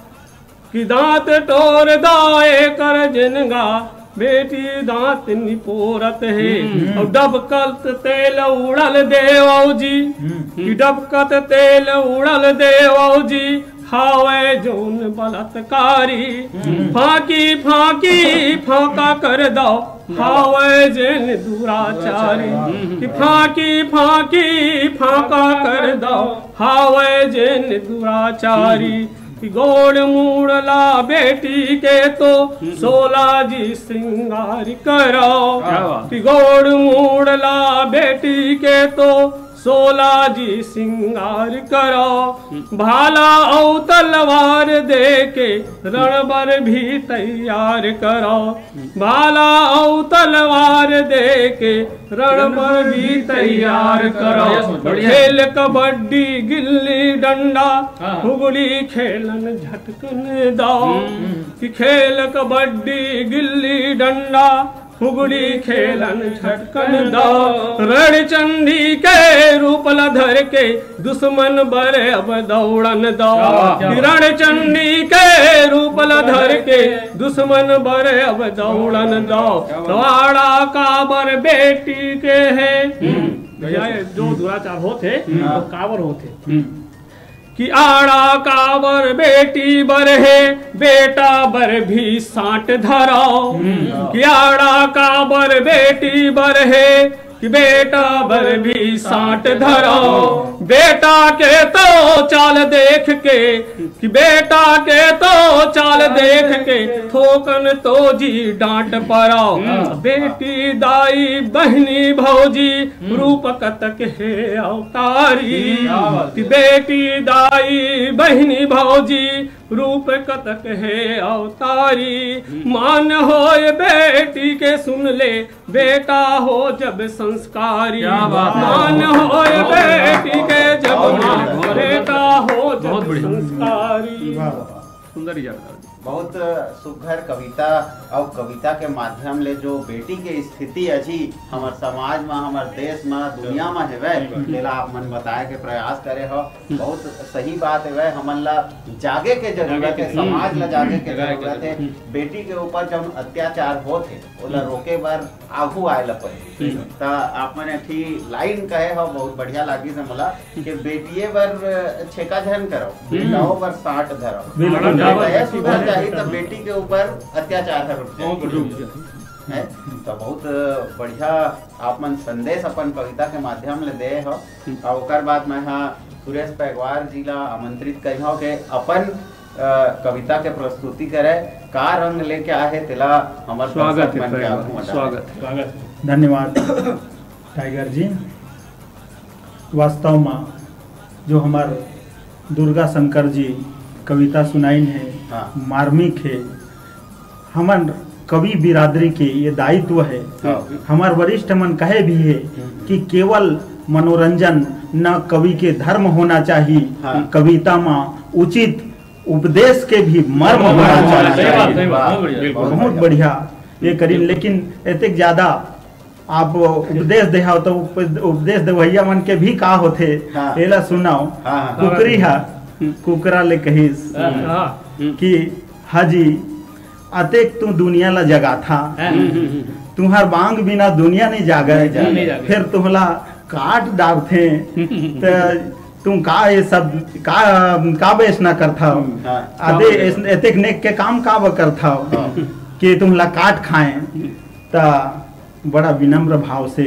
कि दांत टोर दो कर जिनगा, बेटी दांत निपोरत हे। हम्म। अउ डबकत तेल उड़ल देवऊ जी, हम्म। कि डबकत तेल उड़ल देवऊ जी, हावय जौन बलात्कारी। हम्म। फांकी, फांकी, फांका कर दो, हावय जेन दुराचारी। हम्म। कि फांकी, फांकी, फांका कर दो, हावय जेन दुराचारी। हम्म। कि गोड़ मूड़ ला बेटी के तो, हम्म। सोला जी श्रृंगार करो। क्या बात। कि गोड़ मूड़ ला बेटी के तो, सोला जी श्रृंगार करो। भाला अउ तलवार दे के, रण बर भी तैयार करो। भाला अउ तलवार दे के, रण बर भी तैयार करो। बढ़िया। खेल कबड्डी गिल्ली डंडा, हाँ। फुगड़ी खेलन झटकन दो। हम्म। कि खेल कबड्डी गिल्ली डंडा, फुगड़ी खेलन झटकन दो। रणचंडी के रूप ल धर के, दुश्मन बर अब दौड़न दो। क्या बात, क्या बात। रणचंडी के रूप ल धर के, दुश्मन बर अब दौड़न दो। क्या बात। तो आड़ा काबर बेटी के हे। हम्म। भैया, ये जो दुराचार होत हे, हम्म। वो काबर होत हे? हम्म। कि आड़ा काबर बेटी बर हे, बेटा बर भी सांट धरो। हम्म। कि आड़ा काबर बेटी बर हे, कि बेटा बर भी सांट धरो। बेटा के तो चाल देख के, कि बेटा के तो चाल देख के, थोकन तो जी डांट परो। हम्म। बेटी दाई बहनी भौजी, हम्म। रूप कतक हे अवतारी। हम्म, क्या बात कि है। बेटी दाई बहनी भौजी, रूप कतक हे अवतारी। हम्म। मान होय बेटी के सुन ले, बेटा हो जब संस्कारी। क्या बात है। मान होय बहुत बढ़िया, बेटी के जब बहुत बढ़िया, माँ, बहुत बढ़िया। बेटा हो जब बहुत बढ़िया। संस्कारी। वाह, वाह। सुंदर यादगार। बहुत सुघर कविता, और कविता के माध्यम ले जो बेटी के स्थिति अजी हमर समाज म, हमर देश म, दुनिया म हेवय, सही बात। तेला आप मन बताए के प्रयास करे हो। हम्म। बहुत सही बात हेवय, हमन ला जागे के जरूरत जागे हे, के, समाज ला जागे के हम्म। जरूरत हे। हम्म। बेटी के ऊपर जौन अत्याचार होत हे, ओला हम्म। रोके बर आघू आए ला पड़ही। हम्म। त आप मन एक ठी लाइन कहे हो, बहुत बढ़िया लागिस हे मोला, कि बेटिये बर छेका झन करो, हम्म। बेटाओ बर साट धरो। बिल्कुल। बेटा सुधर जाही त बेटी के ऊपर अत्याचार ह रुक जाही। रुक जाही। है? त बहुत बढ़िया आप मन संदेश अपन कविता के माध्यम ले दे हो। हम्म। और ओकर बाद मैं हा सुरेश पैगवार जी ला आमंत्रित करिहौं के अपन, अ, कविता के प्रस्तुति करे, का रंग लेके आए हे, तेला हमर स्वागत दर्शक हे, मन के स्वागत आगू हे, म डाले। स्वागत हे। धन्यवाद टाइगर जी। वास्तव में जो हमर दुर्गा शंकर जी कविता सुनाइन हे, हाँ। मार्मिक हे। हमन कवि बिरादरी के ये दायित्व हे। हाँ। हमर वरिष्ठ मन कहे भी हे हम्म। कि केवल मनोरंजन, न कवि के धर्म होना चाहिए। हाँ। कविता में उचित उपदेश के भी मर्म मर्म होना होना चाहिए। चाहिए। सही बात, सही बात, बहुत बढ़िया, बिल्कुल। बहुत बढ़िया ये करिन, लेकिन एतेक ज्यादा आप उपदेश देहव तो उप-, उपदेश देवैया मन के भी का होथे, हाँ। एला सुनाओ। हाँ, हाँ। कुकरी हा कुकरा ले कहिस हाँ। कि हाजी, अतेक तू दुनिया ला जगाथा, हाँ। तुंहर बांग बिना दुनिया नहीं जागे, नहीं जागे। फिर तुंहला काट डारथे, त तुम का ये सब का, का बेचना करथा? हम्म। हाँ। आदे एस-, एतेक नेक के काम का बर करथा हाँ। कि तुंहला काट खाए? त बड़ा विनम्र भाव से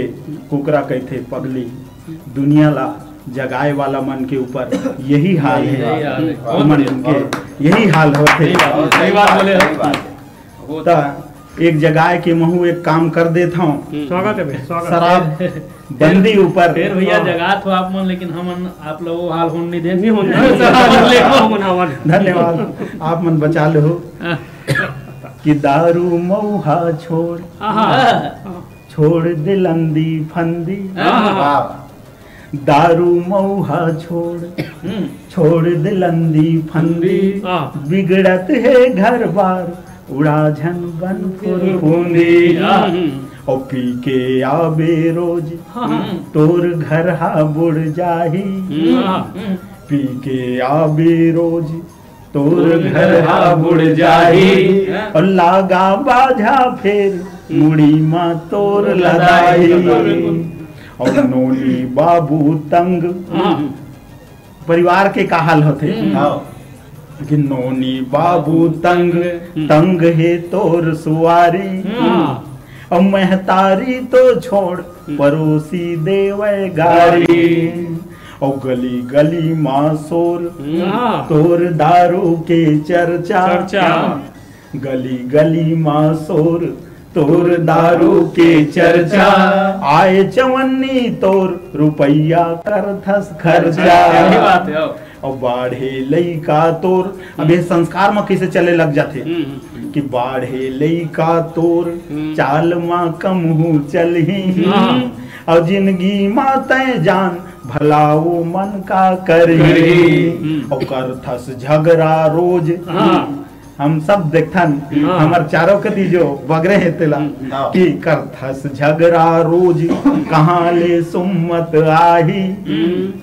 कुकरा कहिथे, "पगली, दुनिया ला जगाए वाला मन के ऊपर यही हाल हे, यही हाल हे। तुमन के यही हाल होथे।" सही बात, सही बात बोले हो। सही बात। त एक जगाए के महू एक काम कर देत हंव। हम्म। स्वागत है भैया, स्वागत। शराब बंदी ऊपर। फिर भैया हाँ। जगात हो आप मन, लेकिन हमन आप लोग वो हाल होन नहीं देत। नहीं होन देत। शराब लेबो। हमन हवन। धन्यवाद, आप मन बचा ले हो। हाँ। कि दारू मऊहा छोड़, आहा। छोड़ दे लंदी फंदी। आहा। वाह। दारू मऊहा छोड़, हम्म। छोड़ दे लंदी फंदी। हाँ। बिगड़त हे घर बार, उड़ा झन बन फुरफुंदी। हम्म। और पी के आबे रोज, हाँ, हाँ। तोर घर हा बुड़ जाही। हम्म। पी के आबे रोज, तोर घर हा बुड़ जाही। और लागा बाझा फेर, मुड़ी मा तोर लदाही। और नोनी बाबू तंग, हाँ। परिवार के का हाल होथे? हम्म। हाँ। कि नोनी बाबू तंग, हम्म। तंग हे तोर सुवारी। हाँ। अउ महतारी तो छोड़, हम्म। परोसी देवय गारी। गारी। अउ गली गली मा शोर, हम्म। हाँ। तोर दारू के चर्चा। चर्चा। गली गली मा शोर, तोर दारू के चर्चा। आए चवन्नी तोर, रुपया करथस खर्चा। सही बात है। अउ बाढ़े लइका तोर, अब ये हम्म। संस्कार म कइसे चले लग जाथे हम्म, हम्म, हम्म। कि बाढ़े लइका तोर, हम्म। चाल म कमहू चलही। हम्म। अउ जिंदगी म तय जान, भला वो मन का करही। करही। हम्म। अउ करथस झगड़ा रोज। हाँ। हम सब देखथन, हाँ। हमर चारों कती जो बगरे हे तेला, हम्म। कि करथस झगड़ा रोज, कहाँ ले सुम्मत आही। हम्म।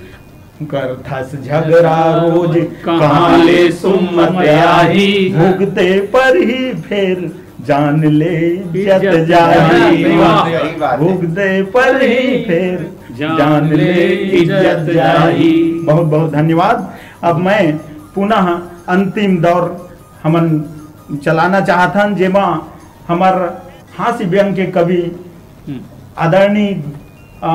करथस झगड़ा रोज, कहाँ ले सुम्मत आही। भुगते पर ही फेर जान ले इज्जत इज्जत जाही। जाही। सही बात है। भुगते पर ही फेर जान जान ले ले इज्जत इज्जत जाही। जाही। बहुत बहुत धन्यवाद। अब मैं पुनः अंतिम दौर हमन चलाना चाहथन, जेमा हमर हास्य व्यंग के कवि हम्म। आदरणीय, अ,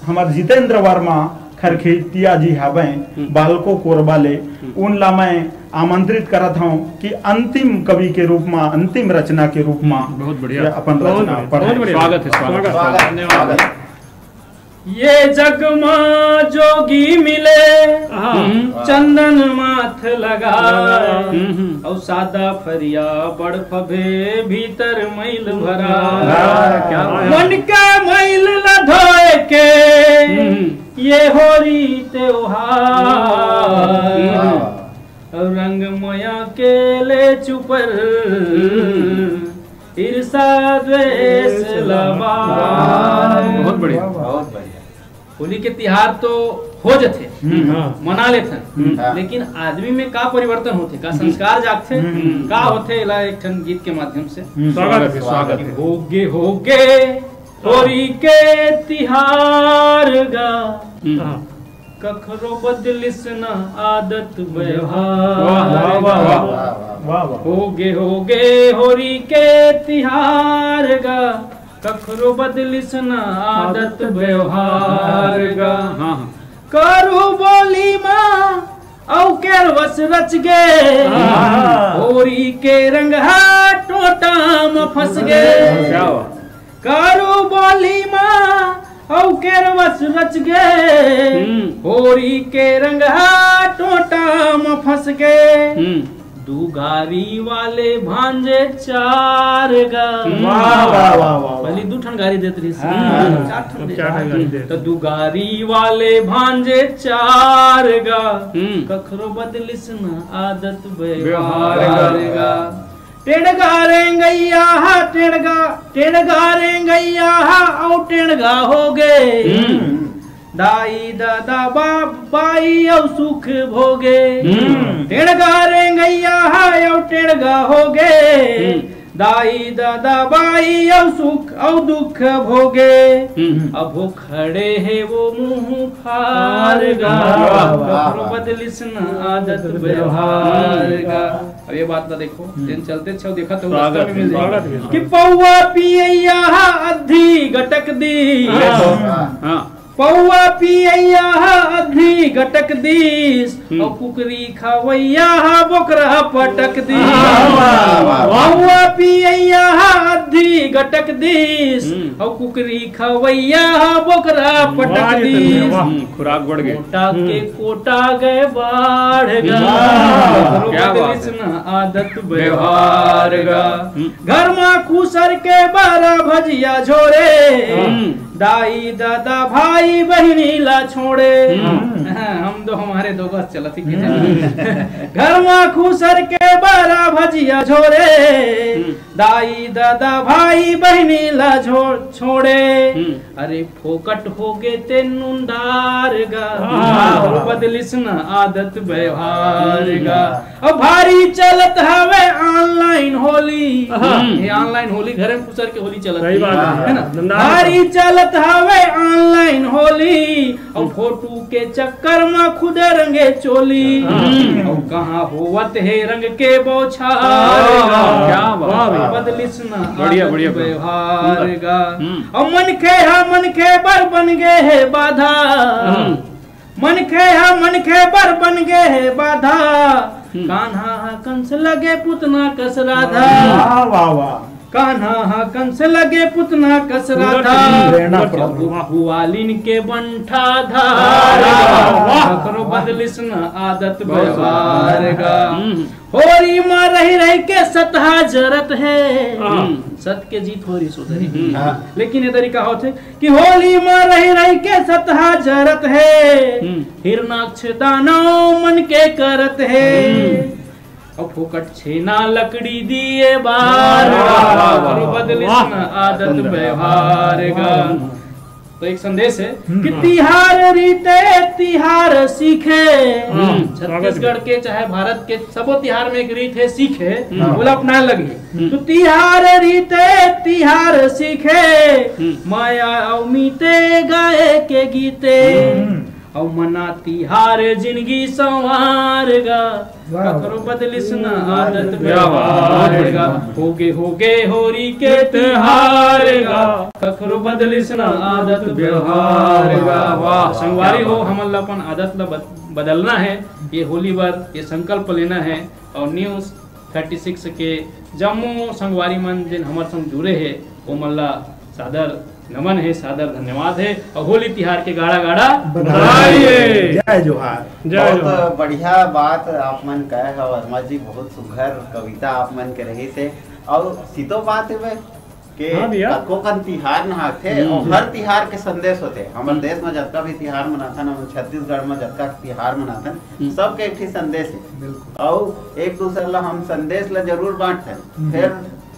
हमर जितेंद्र वर्मा खरखेतिया जी हवंय, हम्म। बालको कोरबा ले, हम्म। उन ला मैं आमंत्रित करत हंव कि अंतिम कवि के रूप म, अंतिम रचना के रूप म बहुत बढ़िया। ये अपन बहुत रचना बढ़िया, पढ़ें। बहुत बढ़िया। स्वागत है, स्वागत है, स्वागत, स्वागत। धन्यवाद। ये जग मा जोगी मिले, हाँ। हम्म। चंदन माथ लगाए। हम्म, हम्म। अउ सादा फरिया बड़ फबे, भीतर मैल भरा। वाह, क्या बात है। मन के मैल ला धोए के, हम्म। ये होरी त्योहार। हम्म। अउ रंग मया के ले चुपर, ईर्षा द्वेष लबार। बहुत बढ़िया। बहुत बढ़िया। होली के तिहार तो हो जथे, हम्म, हाँ। मना लेथन, हम्म। लेकिन आदमी में का परिवर्तन होथे, का हम्म। संस्कार जागथे, हम्म। का होथे, एला एक ठन गीत के माध्यम से। हम्म, स्वागत है, स्वागत है। होगे, होगे, होरी के तिहार गा, हम्म। हाँ। कखरो बदलिस न आदत व्यवहार। वाह, वाह, वाह, वाह। वाह, वाह। होगे, होगे, होरी के तिहार गा, कखरो बदलिस न आदत व्यवहार गा। हाँ, हाँ। करू बोली मा अउ केरवस रच गे। हाँ। होरी के रंग हा टोटा म फंस गे। क्या बात। करू बोली मा अउ केरवस रच गे। हम्म। होरी के रंग हा टोटा म फंस गे। हम्म। दू गारी वाले भांजे चार गा। हम्म। वाह, वाह, वाह, वाह, वाह। पहली दू ठन गारी देत रहिस। हाँ, चार ठन दे। चार ठन गारी देत। तो दू गारी वाले भांजे चार गा। हम्म। कखरो बदलिस न आदत व्यवहार व्यवहार गा। गा। टेड़गा रेंगैया हा, टेड़गा, टेड़गा रेंगैया हा, अउ टेड़गा हो गे। हम्म। दाई ददा बाप बाई अउ सुख भोगे। हम्म। टेड़गा रेंगैया हा अउ टेड़गा हो गे। हम्म। दाई ददा बाई अउ सुख अउ दुख भोगे। हम्म। अभो खड़े हे वो मुंह फार गा। वाह, वाह, वाह। कखरो बदलिस न आदत व्यवहार गा। अब ये बात ना देखो, हम्म। जेन चलते छव देखा तो स्वागत रास्ता में है, मिल जाएगा। स्वागत है। कि पौवा पियैया हा अद्धी गटक दी। हाँ। हाँ। पौवा पियैया हा अद्धी गटक दीस, हम्म। अउ कुकरी खवैया हा बोकरा पटक दीस। वाह, वाह, वाह, वाह। पौवा पियैया हा गटक दिस, हम्म। अउ कुकरी खवैया ह बोकरा पटक वाह, ये तो दिस। वाह। हम्म, खुराक बढ़ गए। कोटा हम्म। के कोटा गए बाढ़ गा। वाह, करो क्या बात बदलिस है। न आदत व्यवहार गा। हम्म। घर मा खुसर के बरा भजिया झोरे। हम्म। दाई, दादा, भाई, बहिनी ला छोड़े। हम्म। हाँ, हम दो, हमारे दो बस चलत ही के हम्म। घर मा खुसर के बरा भजिया झोरे। हम्म। दाई, दादा, भाई, बहिनी ला झो-, छोड़े। हम्म। अरे, फोकट हो गे ते नुंदार गा। हाँ। अउ बदलिस न आदत व्यवहार गा। अब भारी चलत हवे online होली। हाँ। ये online होली, घर में खुसर के होली चलत सही है। बात है। है ना? धंधा भारी चलत हवे online होली। अउ फोटो के चक्कर म खुदे रंगे चोली। हाँ। अउ कहाँ होवत हे रंग के बौछार। वाह, वाह, क्या बात। वाह, वाह। बदलिस न बढ़िया, आदत बढ़िया, बढ़िया। व्यवहार सुंदर। गा। हम्म। अउ मनखे ह मनखे बर बन गे हे बाधा। हम्म। मनखे ह मनखे बर बन गे हे बाधा। हम्म। कान्हा ह कंस लगे पुतना कस राधा। वाह, वाह, वाह। कान्हा ह कंस लगे पुतना कस सुंदर राधा। सुंदर प्रेरणा सुंदर प्रभु। वाह। भुआलिन के बंठा धार। वाह, वाह। ककरो बदलिस न आदत बहुत सुंदर। व्यवहार गा। हम्म। होरी म रही रही के सतहा जरत हे। हम्म। सत के जीत होरी सोदरी। हम्म। हाँ। लेकिन ये तरीका होथे कि होली म रही रही के सतहा जरत हे। हम्म। हिरणाक्ष दानव मन के करत हे। हम्म। अउ फोकट छेना लकड़ी दिए बार। वाह, वाह, वाह, ककरो वाह। बदलिस वाह। न आदत सुंदर। व्यवहार गा। वाह। तो एक संदेश है हम्म। कि तिहार रीते तिहार सीखे। हम्म। छत्तीसगढ़ के चाहे भारत के सबो तिहार में एक रीत है सीखे, हम्म। ओला अपनाए लगे। हम्म। तो तिहार रीते तिहार सीखे, हम्म। माया अउ मीते गाए के गीते। हम्म। अउ मना तिहार जिनगी संवार गा। वाह। कखरो बदलिस न आदत क्या बात। व्यवहार गा। होगे होगे होरी के तिहार गा। कखरो बदलिस न आदत व्यवहार गा। वाह, वाह, संगवारी क्या हो, बात। हमन ला अपन आदत ला बद-, बदलना है। ये होली बर ये संकल्प लेना है। और न्यूज़ थर्टी सिक्स के जम्मो संगवारी मन जिन हमर संग जुड़े हे, ओमन ला सादर नमन हे, सादर धन्यवाद हे। और होली तिहार के गाड़ा गाड़ा बधाई हे। जय जोहार। जय बहुत जोहार। बढ़िया बात आप मन कहे हव वर्मा जी, बहुत सुघर कविता आप मन के रहिस हे। और सीधो बात हे के हाँ भैया। कतको कन तिहार नहाथे हम्म। और हर तिहार के संदेश होथे। हमर हम्म। देश में जतका भी तिहार मनाथन, हम छत्तीसगढ़ में जतका तिहार मनाथन, हम्म। सबके एक ठे संदेश हे। बिल्कुल। और एक दूसर ला हम संदेश ला जरूर बांटथन, हम्म। फिर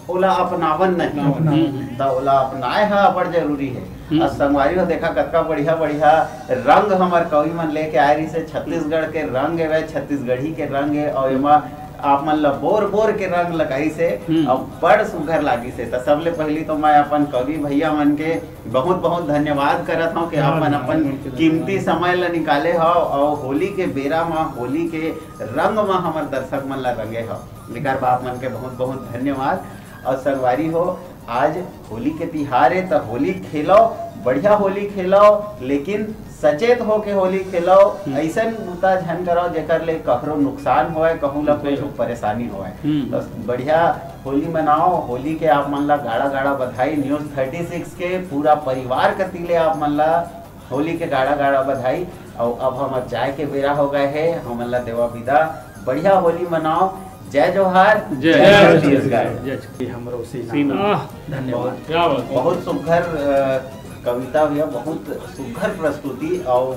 ओला अपनावन नहीं। अपनावन नहीं। हम्म। त ओला अपनाए ह बड़ जरूरी हे। हम्म। अउ संगवारी हो, देखा कतका बढ़िया बढ़िया रंग हमर कवि मन लेके आए रहिस हे। छत्तीसगढ़ के रंग एवं छत्तीसगढ़ी के रंग हे, और एमा आप मन ला बोर बोर के रंग लगाइस हे, हम्म। अउ बड़ सुघर लागिस हे। त सबले पहिली तो मैं अपन कवि भैया मन के बहुत बहुत धन्यवाद करत हव कि आप मन अपन कीमती समय ला निकाले हव अउ होली के बेरा म, होली के रंग म हमर दर्शक मन ला रंगे हव। एकर बर आप मन के बहुत बहुत धन्यवाद। अउ संगवारी हो, आज होली के तिहार हे, त होली खेलव, बढ़िया होली खेलव, लेकिन सचेत होके होली खेलव। हम्म। अइसन बुता झन करव, जेकर ले कखरो नुकसान होवय, कहूँ ला सही कुछ बात। परेशानी होवय। हम्म। बस बढ़िया होली मनाओ। होली के आप मन ला गाड़ा गाड़ा बधाई। न्यूज़ थर्टी सिक्स के पूरा परिवार कति ले आप मन ला होली के गाड़ा गाड़ा बधाई। अउ अब हमर जाए के बेरा हो गए हे, हमन ला देवा विदा। बढ़िया होली मनाओ। जय जोहार, जय जय छत्तीसगढ़। छत्तीसगढ़। जय छत्तीसगढ़। हमरो सीना। सीना। आह, धन्यवाद। बहुत, क्या बात है। बहुत सुघर, अ, कविता भैया, बहुत सुघर प्रस्तुति अउ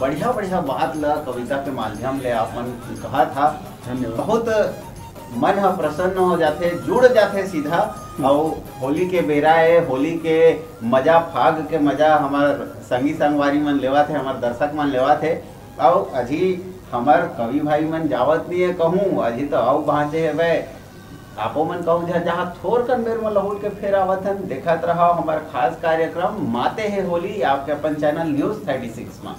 बढ़िया बढ़िया बात ला कविता के माध्यम ले आप मन कहा था। धन्यवाद। बहुत मन ह प्रसन्न हो जाथे, जुड़ जाथे सीधा। हम्म। अउ होली के बेरा ए, होली के मजा, फाग के मजा हमर संगी संगवारी मन लेवत हे, हमर दर्शक मन लेवत हे। अउ अजी हमर कवि भाई मन जावत नहीं है कहूँ, अजी तो अउ बाँचे हेबे। आपो मन कहूँ जहाँ, जहाँ थोर कन बेर में लहुट के फेर आवत हन, देखत रहा हमर खास कार्यक्रम माते हे होली, आपके अपन चैनल न्यूज़ थर्टी सिक्स में।